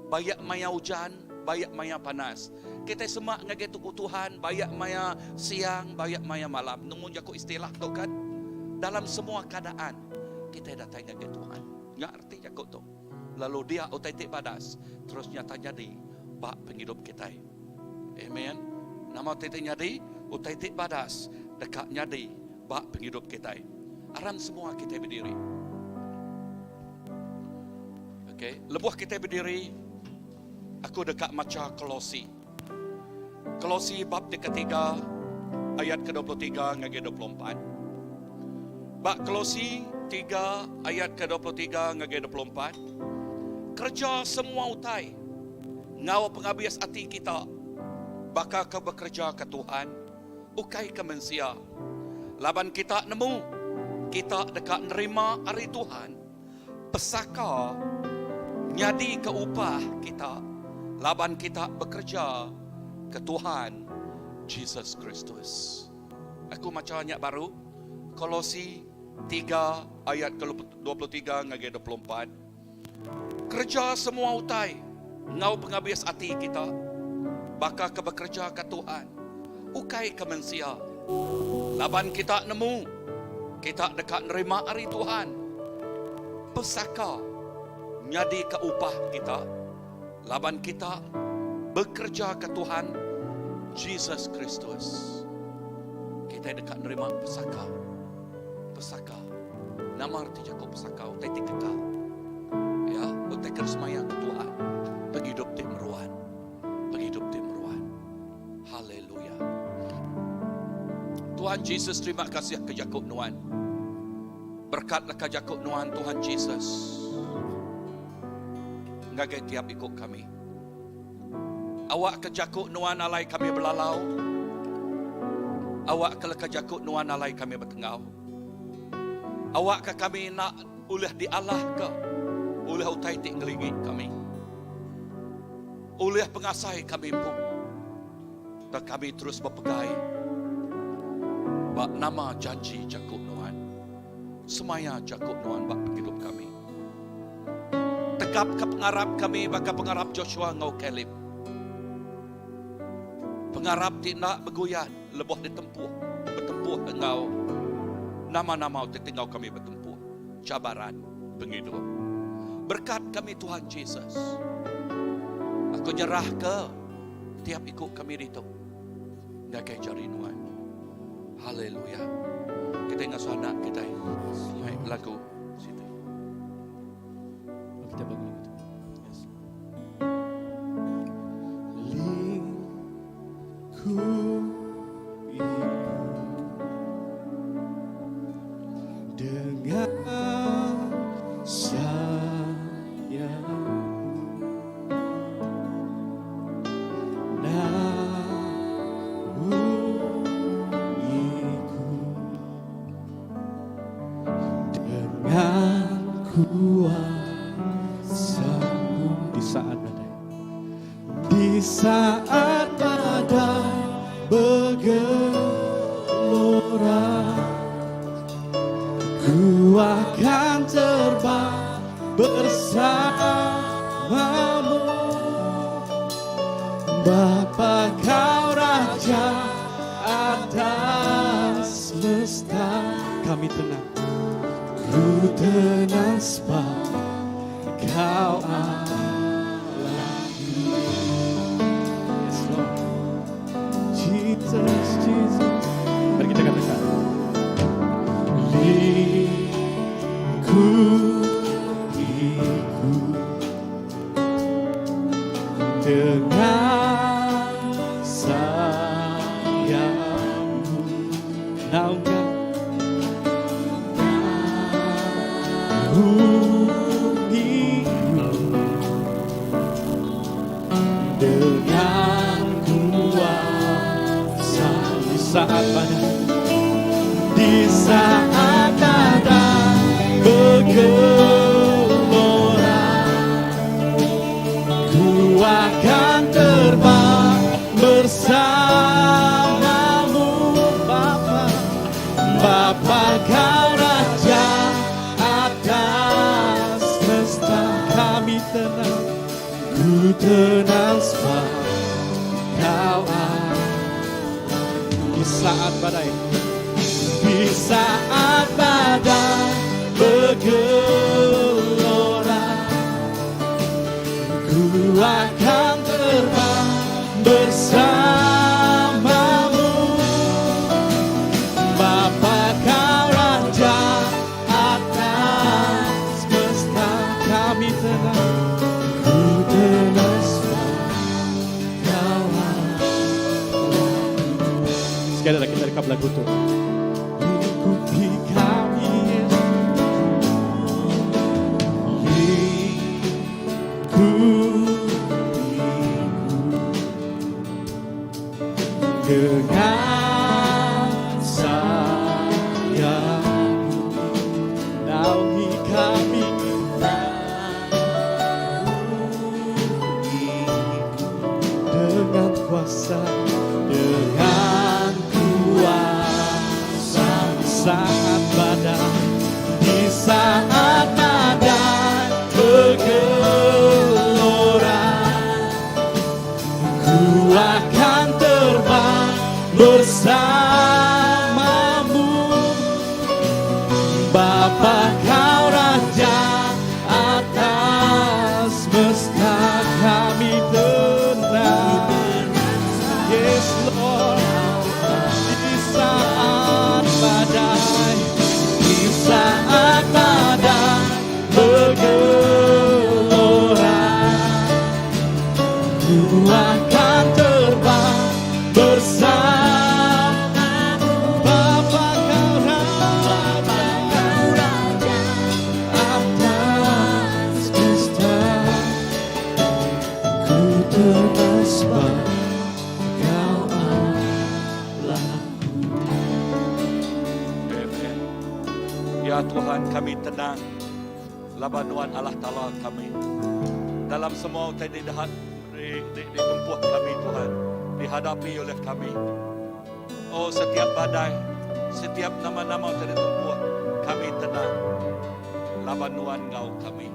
bayak maya ujan, bayak maya panas. Kita semak ngagai Tuhan bayak maya siang, bayak maya malam. Nemu jaku istilah tu kan? Dalam semua keadaan kita datai ngagai Tuhan. Nya arti jaku tu. Lalu dia utai ti badas terus nyata nyadi ba pengidup kitai. Amen. Nama utai ti nyadi? Utai ti badas deka nyadi ba pengidup kitai. Aram semua kitai bediri. Okey, lebuh kitai bediri, aku deka macha Kolosi. Kolosi bab ti ketiga ayat ke-23 ngagai 24. Ba Kolosi 3 ayat ke-23 ngagai 24, Kereja semua utai enggau pengabis ati kita baka ke bekereja ke Tuhan, ukai ke mensia. Laban kita nemu kita deka nerima ari Tuhan pesaka nyadika upah kita laban kita bekereja ke Tuhan Jesus Kristus. Aku macha nya baru, Kolosi 3 ayat ke-23 ngagai 24. Kereja semua utai enggau pengabis ati kita baka ke bekereja ke Tuhan, ukai ke mensia. Laban kita nemu, kita deka nerima ari Tuhan pesaka nyadika upah kita laban kita bekereja ke Tuhan Jesus Kristus. Kitai deka nerima pesaka. Pesaka. Nama reti jaku pesaka? Utai ti kekal. Ya, utai ke disemaya ke Tuhan. Pengidup ti meruan. Pengidup ti meruan. Haleluya. Tuhan Jesus terima kasih ke jaku nuan. Berkat leka jaku nuan Tuhan Jesus. Ngagai tiap iku kami. Awak ke jaku nuan alai kami belalau. Awak ke leka jaku nuan alai kami betengau. Awak ke kami nak ulih dialah ke ulih utai ti ngelingi kami. Ulih pengasai kami empu. Dan kami terus bepegai ba nama janji jaku nuan. Semaya jaku nuan ba pengidup kami. Tegapka pengarap kami baka pengarap Joshua enggau Caleb. Pengarap ti enda beguyan lebuh ditempuh betempuh enggau nama-nama utai ti enggau kami betempuh cabaran pengidup. Berkat kami Tuhan Jesus. Aku nyerahka tiap iku kami ditu ngagai jari nuan. Haleluya. Kita ngasuh anak kita mai lagu siti. Kita bagi lagu tu. Yes. Ku dengan sayang Naungiku dengan kuasamu Di saat badai. Di saat badai bergelora, ku akan terbang bersamamu. Bapa kau Raja atas semesta. Kami tenang. Ku tenang sebab Kau Allahku. Yes Lord. Jesus, Jesus. Mari kita katakan. Lingkupiku dengan sayapmu naungan naungiku dengan kuasa di saat badai di saat badai bergelora ku akan terbang bersamamu Bapa Bapa kau raja atas semesta kami tenang ku tenang sebab kau di saat badai di saat badai bergelora ku akan terbang bersamamu Bapa kau raja atas semesta kami tenang ku tenang sebab kau Sekali lagi kita rekap lagu tu. Lingkupi kami Yesus. Lingkupiku dengan sayapmu naungi kami dengan kuasa dengan kuasa di saat badai di saat badai bergelora ku akan terbang bersamamu Bapa kau raja atas semesta kami tenang Yes Lord di saat badai di saat badai bergelora ku akan terbang bersama Bapa kau raja atas semesta ku tenang sebab kau Allahku. Amen. Ya Tuhan kami tenang laban Nuan Allah Taala kami. Dalam semua utai di, di, di, ditempuh kami Tuhan, dihadapi oleh kami. Oh setiap badai, setiap nama-nama utai ditempuh, kami tenang. Laban Nuan ngau kami.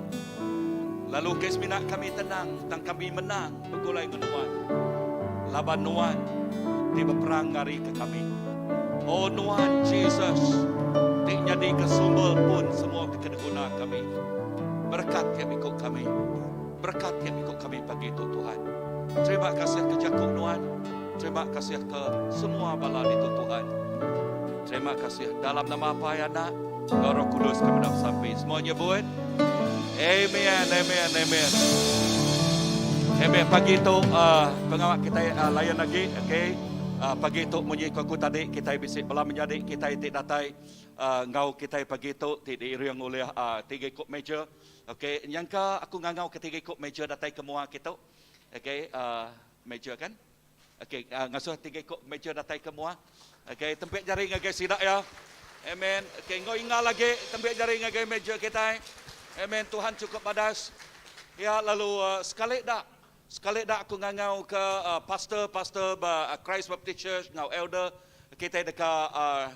Lalu kes minat kami tenang, tang kami menang begulai dengan Nuan. Laban Nuan di berperang ngari ke kami. Oh Nuan Jesus, ti nyadi ke sumber pun semua kena guna kami. Berkat tiap ikut kami. Berkat tiap ikut kami pagi itu Tuhan. Terima kasih ke Jakub Nuan. Terima kasih ke semua bala itu Tuhan. Terima kasih dalam nama Bapa Anak, dan Roh Kudus kami nak sampai. Semuanya buat. Amen, amen, amen. Amen. Pagi itu uh, pengawal kita uh, layan lagi, okey. Uh, pagi itu munyi ku aku tadi kita bisi bala menyadi kita ti datai uh, ngau kita pagi itu ti diiring oleh uh, tiga ikut meja. Okey, nyangka aku ngangau ke tiga ikut meja datai ke mua kita. Okey, uh, meja kan? Okey, uh, ngasuh tiga ikut meja datai ke mua. Okey, tempik jari ngagai sidak ya. Amen. Okey, ngau ingat lagi tempik jari ngagai meja kita. Amen. Tuhan cukup badas. Ya, lalu uh, sekali dak sekali dak aku ngangau ke uh, pastor pastor ba uh, Christ Baptist Church ngau elder kita deka uh,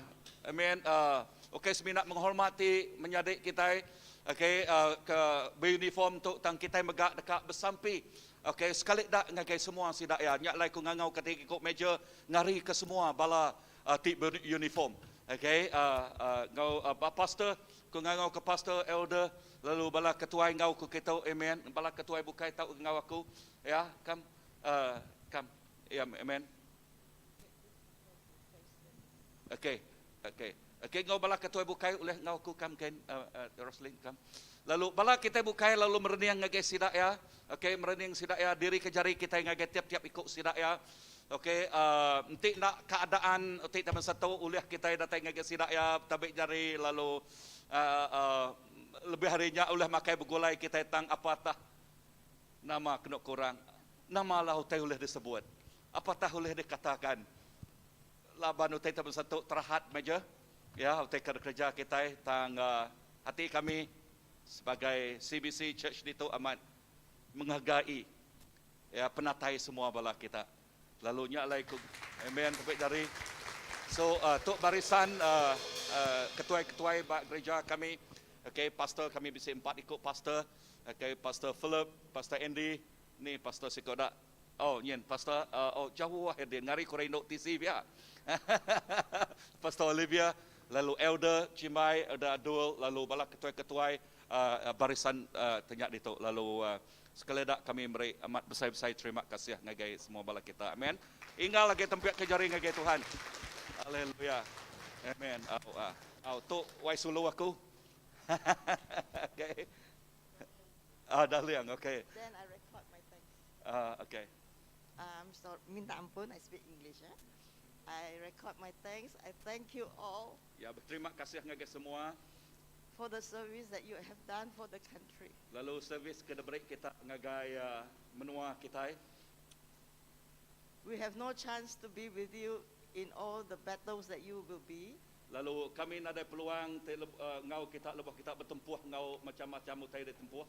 amen uh, okey semina menghormati menyadi kita okey uh, ke beruniform tu tang kita megak deka bersampi okey sekali dak ngagai semua sidak ya nyak lai ku ngangau ke tiga ikut meja ngari ke semua bala uh, ti beruniform. Okay, uh, uh, ngau uh, pastor, ku ngangau ke pastor, elder, lalu bala ketuai ngau ku kita, amen. Bala ketuai bukai tau ngau aku, ya, come, uh, come, ya, amen. Okay, okay. Okay, ngau bala ketuai bukai ulih ngau aku come ken, uh, uh, Roslyn come. Lalu bala kitai bukai lalu merening ngagai sida iya. Okay, merening sida iya diri ke jari kitai ngagai tiap-tiap iku sida iya. Okay, uh, enti enda keadaan ti taman satu ulih kitai datai ngagai sida iya betabi jari lalu uh, uh, lebih ari nya ulih makai begulai kitai tang apatah nama kenu kurang. Nama lah utai ulih disebut. Apatah ulih dikatakan. Laban utai taman satu terahat meja. Ya, utai ke dikereja kitai tang uh, ati kami sebagai CBC Church ditu amat menghargai ya penatai semua bala kita. Lalu nya alai ku amen tabi jari. So uh, tu barisan uh, uh, ketuai-ketuai ba gereja kami. Okay, pastor kami bisi empat iku pastor. Okay, Pastor Philip, Pastor Andy, ni pastor siko dak. Oh, nyin pastor uh, oh jauh ah dia ngari ku rindu TC pia. Pastor Olivia, lalu Elder Cimbai, Elder Adul, lalu bala ketuai-ketuai uh, barisan uh, tenya ditu. Lalu uh, sekali dak kami meri amat besai-besai terima kasih ngagai semua bala kita. Amen. Inggal lagi tempiak ke jari ngagai Tuhan. Haleluya. Amen. Au uh, au tu wai sulu aku. okay. Ah, darling, okay. Then I record my thanks. Ah, okay. Um, so, minta ampun, I speak English. Eh? I record my thanks. I thank you all Ya, berterima kasih ngagai semua. for the service that you have done for the country. Lalu servis ke diberi kita ngagai uh, menua kita. We have no chance to be with you in all the battles that you will be. Lalu kami nadai peluang te, uh, ngau kita lebuh kita bertempuh ngau macam-macam utai ditempuh.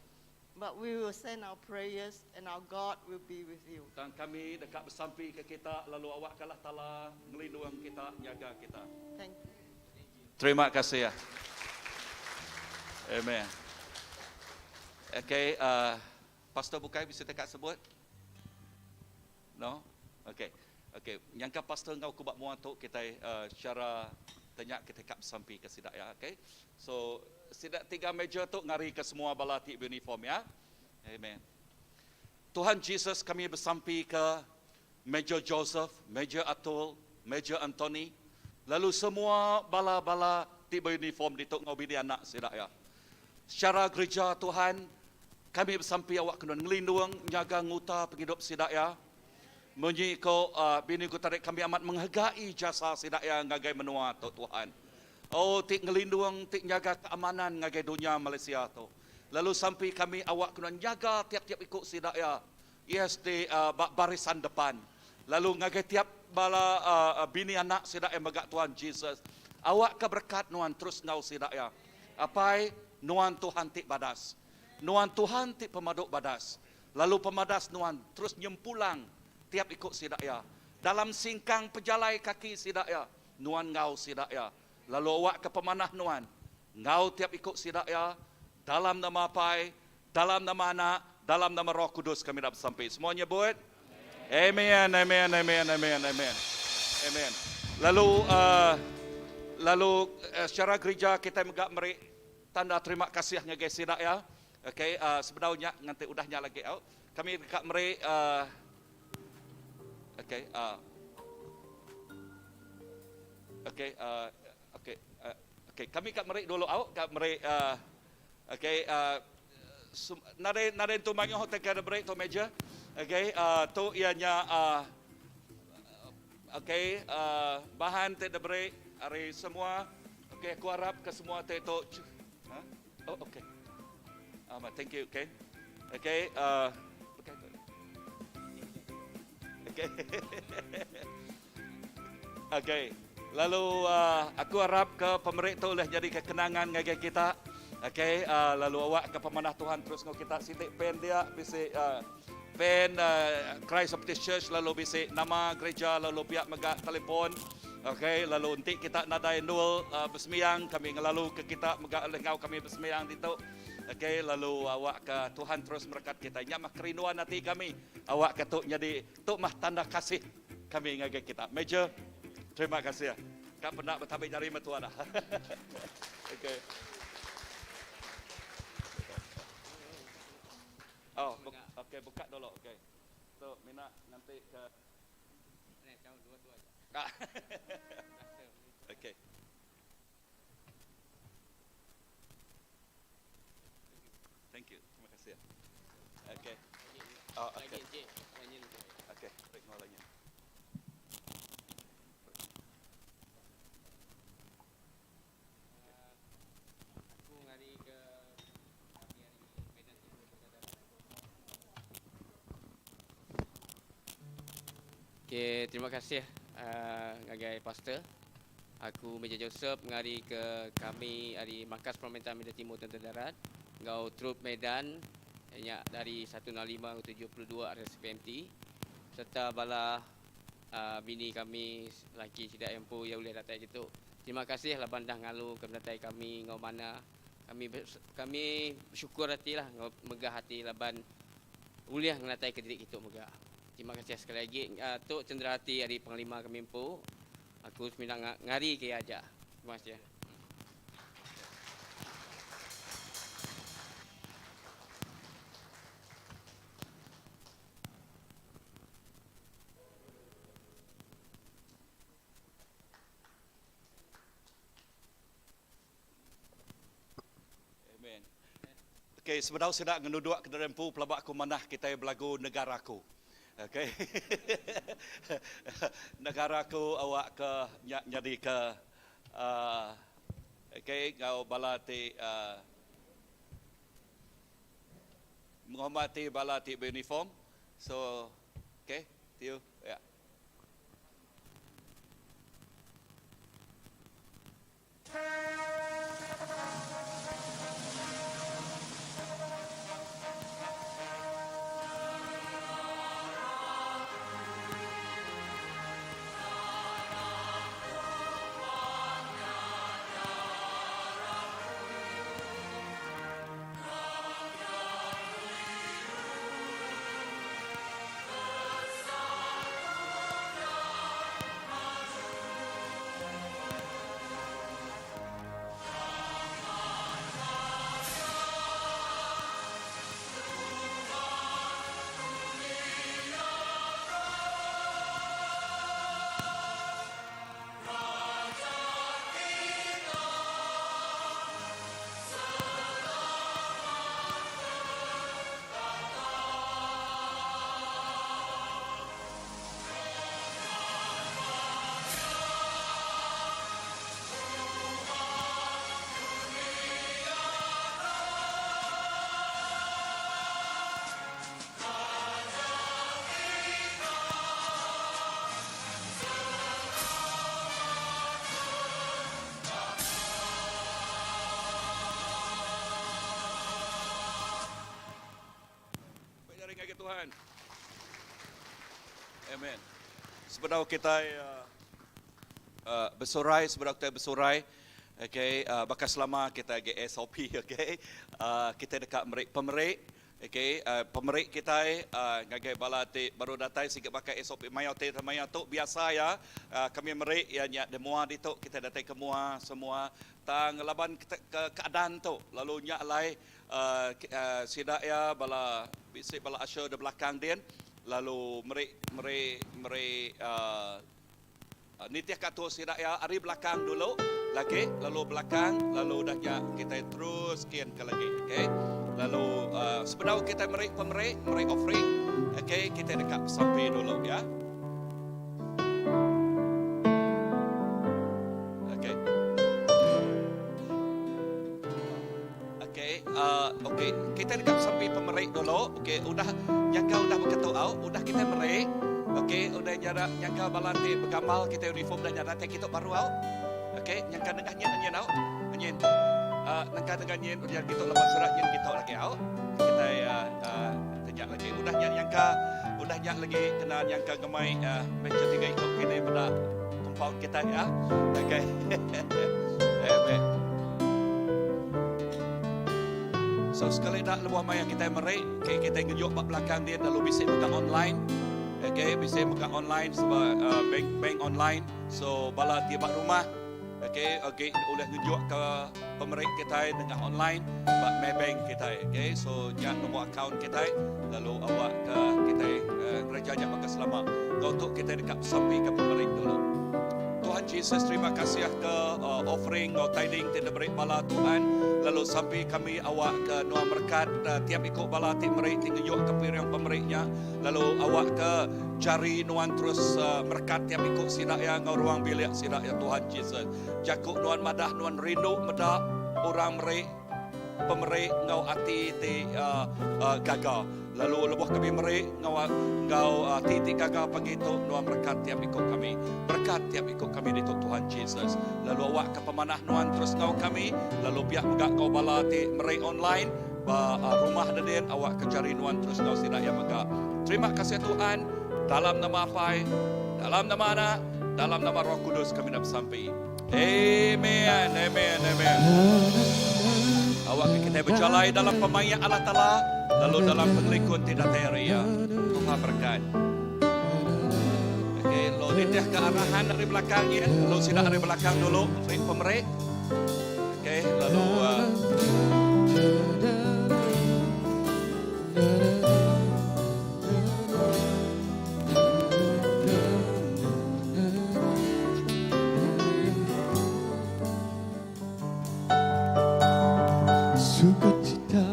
But we will send our prayers and our God will be with you. Dan kami dekat bersampi ke kita lalu awak kalah tala ngelindung kita jaga kita. Thank you. Terima kasih ya. Amen. Okay, uh, Pastor Bukai bisa dekat sebut? No? Okay. Okay, nyangka pastor ngau kubak muan tu kita uh, secara tanya kita kap sampi ke sidak ya, okay? So, sidak tiga meja tu ngari ke semua bala ti uniform ya. Amen. Tuhan Jesus kami bersampi ke Major Joseph, Major Atul, Major Anthony, lalu semua bala-bala ti beruniform di tok ngau bini anak sidak ya. Secara gereja Tuhan, kami bersampi awak kena ngelindung, jaga nguta penghidup sidak ya. Munyi ko uh, bini ku tarik kami amat menghargai jasa sidak ya ngagai menua tu Tuhan. Oh tik ngelindung, tik jaga keamanan ngagai dunia Malaysia tu. Lalu sampai kami awak kena jaga tiap-tiap ikut sidak ya. Yes di uh, barisan depan. Lalu ngagai tiap bala uh, bini anak sidak yang megak Tuhan Jesus. Awak ke berkat nuan terus ngau sidak ya. Apai nuan Tuhan tik badas. Nuan Tuhan tik pemaduk badas. Lalu pemadas nuan terus nyempulang tiap ikut sidak ya. Dalam singkang pejalai kaki sidak ya. Nuan ngau sidak ya. Lalu awak ke pemanah nuan. Ngau tiap ikut sidak ya. Dalam nama Apai, dalam nama Anak, dalam nama Roh Kudus kami dapat sampai. Semuanya buat? Amen, amen, amen, amen, amen. Amen. Lalu uh, lalu uh, secara gereja kita megak meri tanda terima kasih ngagai sidak ya. Okey, uh, sebenarnya nanti udahnya lagi out. Kami dekat meri uh, okey, uh, okey, uh, okey, uh, okey, kami kat meri dulu out, kat meri uh, okey, uh, nare nare tu mangi hotel kada break tu meja. Okey, uh, tu ianya uh, okey, uh, bahan te break hari semua. Okey, aku harap ke semua te tu. Ha? Oh, okey. Um, thank you, okay. Okey, uh, okey. Okey. Okey. Lalu uh, aku harap ke pemerik tu boleh jadi kekenangan ngagai kita. Okey, uh, lalu awak ke pemanah Tuhan terus ngau kita sitik pen dia bisi uh, pen uh, Christ Baptist Church lalu bisi nama gereja lalu pihak megak telefon. Okey, lalu nanti kita nadai nul uh, bersemiang kami ngelalu ke kita megak oleh ngau kami bersemiang ditu. Okey, lalu awak ke Tuhan terus merekat kita. Nya mah kerinduan hati kami. Awak ke tu jadi tu mah tanda kasih kami ngagai kita. Major, terima kasih. Ka penda betabi jari metua dah. Okey. Oh, okey buka dulu okey. Tu mina nganti ke Okey. Thank you. Terima kasih. Okey. Oh, okey. Okey, baik mau lagi. Aku ngari ke kami ari Medan Timur Kota Okay, terima kasih uh, ngagai pastor. Aku Major Joseph ngari ke kami ari Markas Pemerintah Medan Timur Tentera Darat enggau Trup Medan iya nya dari 165 enggau 72 RSPMT sereta bala uh, bini kami laki sida iya empu iya ulih datai kitu. Terima kasih laban dah ngalu ke penatai kami enggau manah. Kami kami besyukur ati lah enggau megah ati laban ulih ngenatai ke diri kitu mega. Terima kasih sekali agi uh, tu cendera ati ari Panglima kami empu. Aku semina ngari ke iya aja. Terima kasih. Amen. Okey, sebedau sida ngenuduk ke diri empu pelaba aku manah kitai belagu Negaraku. Okey. Negaraku awak ke nya nyadi ke uh, okey enggau bala ti uh, menghormati bala ti beruniform. So, okey, tiu ya. Baik jari ngagai Tuhan. Amen. Sebedau kitai uh, uh, besurai, sebedau kitai besurai, okay, uh, baka selama kitai agi SOP, okay, uh, kitai deka meri pemeri, okay, uh, pemeri kitai uh, ngagai bala ti baru datai sigi baka SOP maya ti maya tu biasa ya, uh, kami meri iya nya di mua ditu kitai datai ke mua semua tang laban ke, ke keadaan tu lalu nya alai Sida iya bala bisi bala usher da belakang din lalu meri meri meri uhh nitih ka atur sida iya ari belakang dulu lagi lalu belakang lalu udah nya kitai terus kin ke lagi okay lalu uhh sebedau kitai meri pemeri meri offering okay kitai deka besampi dulu ya. Okay. Okey, uh, okey, kita dekat sampai pemerik dulu. Okey, udah nyangka udah beketu au, udah kita merik. Okey, udah nyara nyangka bala ti begamal kita uniform dah nyara ti kita baru au. Okey, nyangka nengah nyin nyin au. Nyin. Uh, nengah nengah nyin udah kita lepas surat nyin kita lagi au. Kita uh, uh, tanya lagi. Udah nyak nyangka udah nyak lagi kena nyangka gemai uh, macam tiga ikut kini pada compound kita ya. Okey. eh, baik. So sekali dak lebuh maya kita meri, okay, kita ngejuk ba belakang dia lalu bisi mega online. Okay, bisi mega online sebab uh, bank bank online. So bala ti ba rumah okay, okay ulih ngejuk ke pemeri kitai nengah online ba Maybank kitai. Okay, so nya nombor account kitai lalu awak ke kitai uh, ngereja nya baka selama. Kau tu kitai deka besampi ke pemeri dulu. Tuhan Jesus terima kasih ke uh, offering atau tithing ti diberi bala Tuhan lalu sampi kami awak ke nuan berkat uh, tiap iku bala ti meri ti ngejuk ke piring pemerinya lalu awak ke jari nuan terus uh, berkat tiap iku sida ya ngau ruang bilik sida ya Tuhan Jesus. Jaku nuan madah nuan rindu meda orang meri pemeri ngau ati ti uh, uh, gaga. Lalu lebuh kami meri ngau ngau ati ti gaga pagi tu nuan berkat tiap iku kami. Berkat tiap iku kami ditu Tuhan Jesus. Lalu awak ke pemanah nuan terus ngau kami. Lalu pihak mega kau bala ti meri online ba uh, rumah dedin awak ke jari nuan terus ngau sida ya mega. Terima kasih Tuhan dalam nama Apai, dalam nama Anak, dalam nama Roh Kudus kami nak besampi. Amen. Amen. Amen. Awak kita berjalai dalam pemayak Allah Ta'ala lalu dalam pengelikun tidak ria. Tuhan berkat. Okey, lo nitih ke arahan dari belakang ya. Lo sida dari belakang dulu beri pemeri. Okey, lalu uh, Sukacita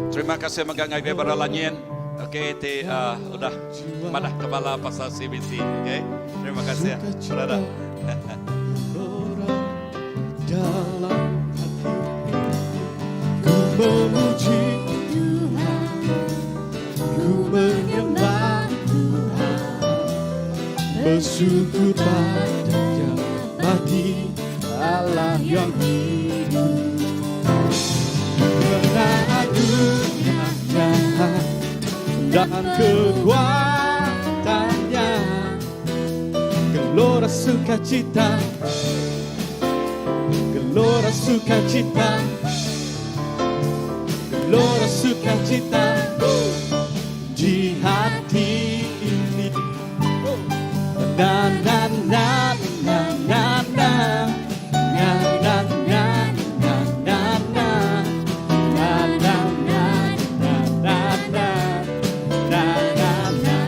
Terima kasih mega ngagai bara lanyin. Okey, ti uh, udah madah kepala pasal CBC. Okey. Terima kasih, brother. dalam hati Ku memuji Tuhan Ku menyembah Tuhan Bersyukur padanya Bagi Allah yang hidup Karena anugerahnya Dan kekuatannya Gelora sukacita Gelora sukacita Gelora sukacita Di hati ini Na na na na na na Na na na na na na Na na na na na na Na na na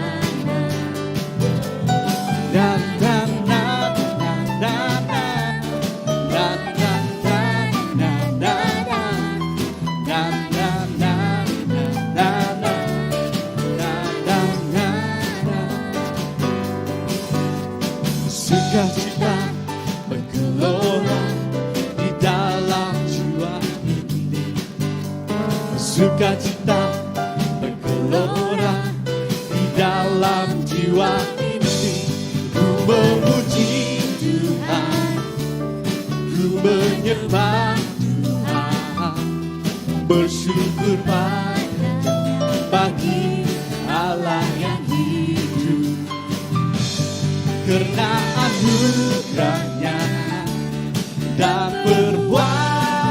Na na na na na na Na na na na na na Na na na na na na Na na na na Sukacita bergelora di dalam jiwa ini Sukacita bergelora di dalam jiwa ini Ku memuji Tuhan Ku menyembah Tuhan Bersyukur padanya bagi Allah yang hidup Karena anugerahnya dan perbuatannya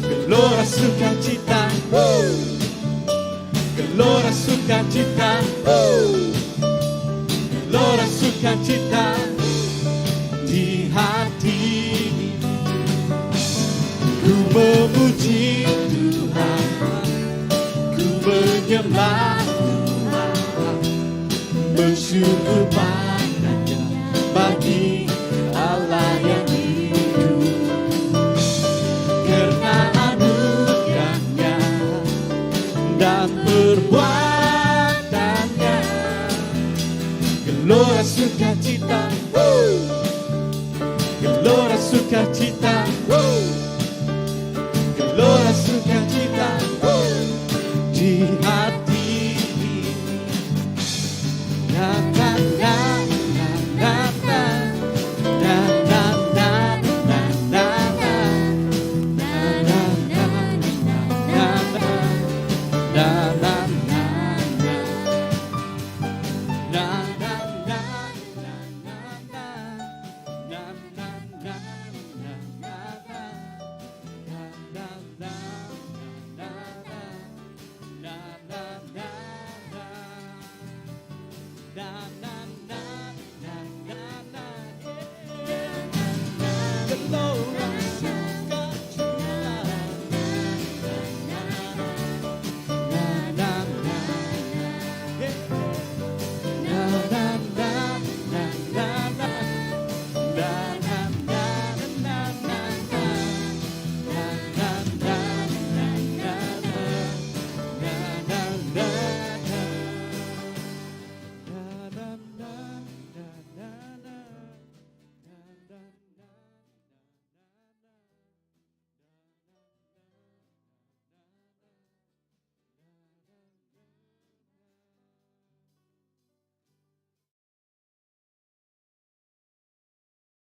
Gelora sukacita woo! Gelora sukacita woo! Gelora sukacita di hati Ku memuji Tuhan Ku menyembah Tuhan Bersyukur padanya bagi Allah yang hidup Karena anugerahnya dan perbuatannya Gelora sukacita woo! Gelora sukacita.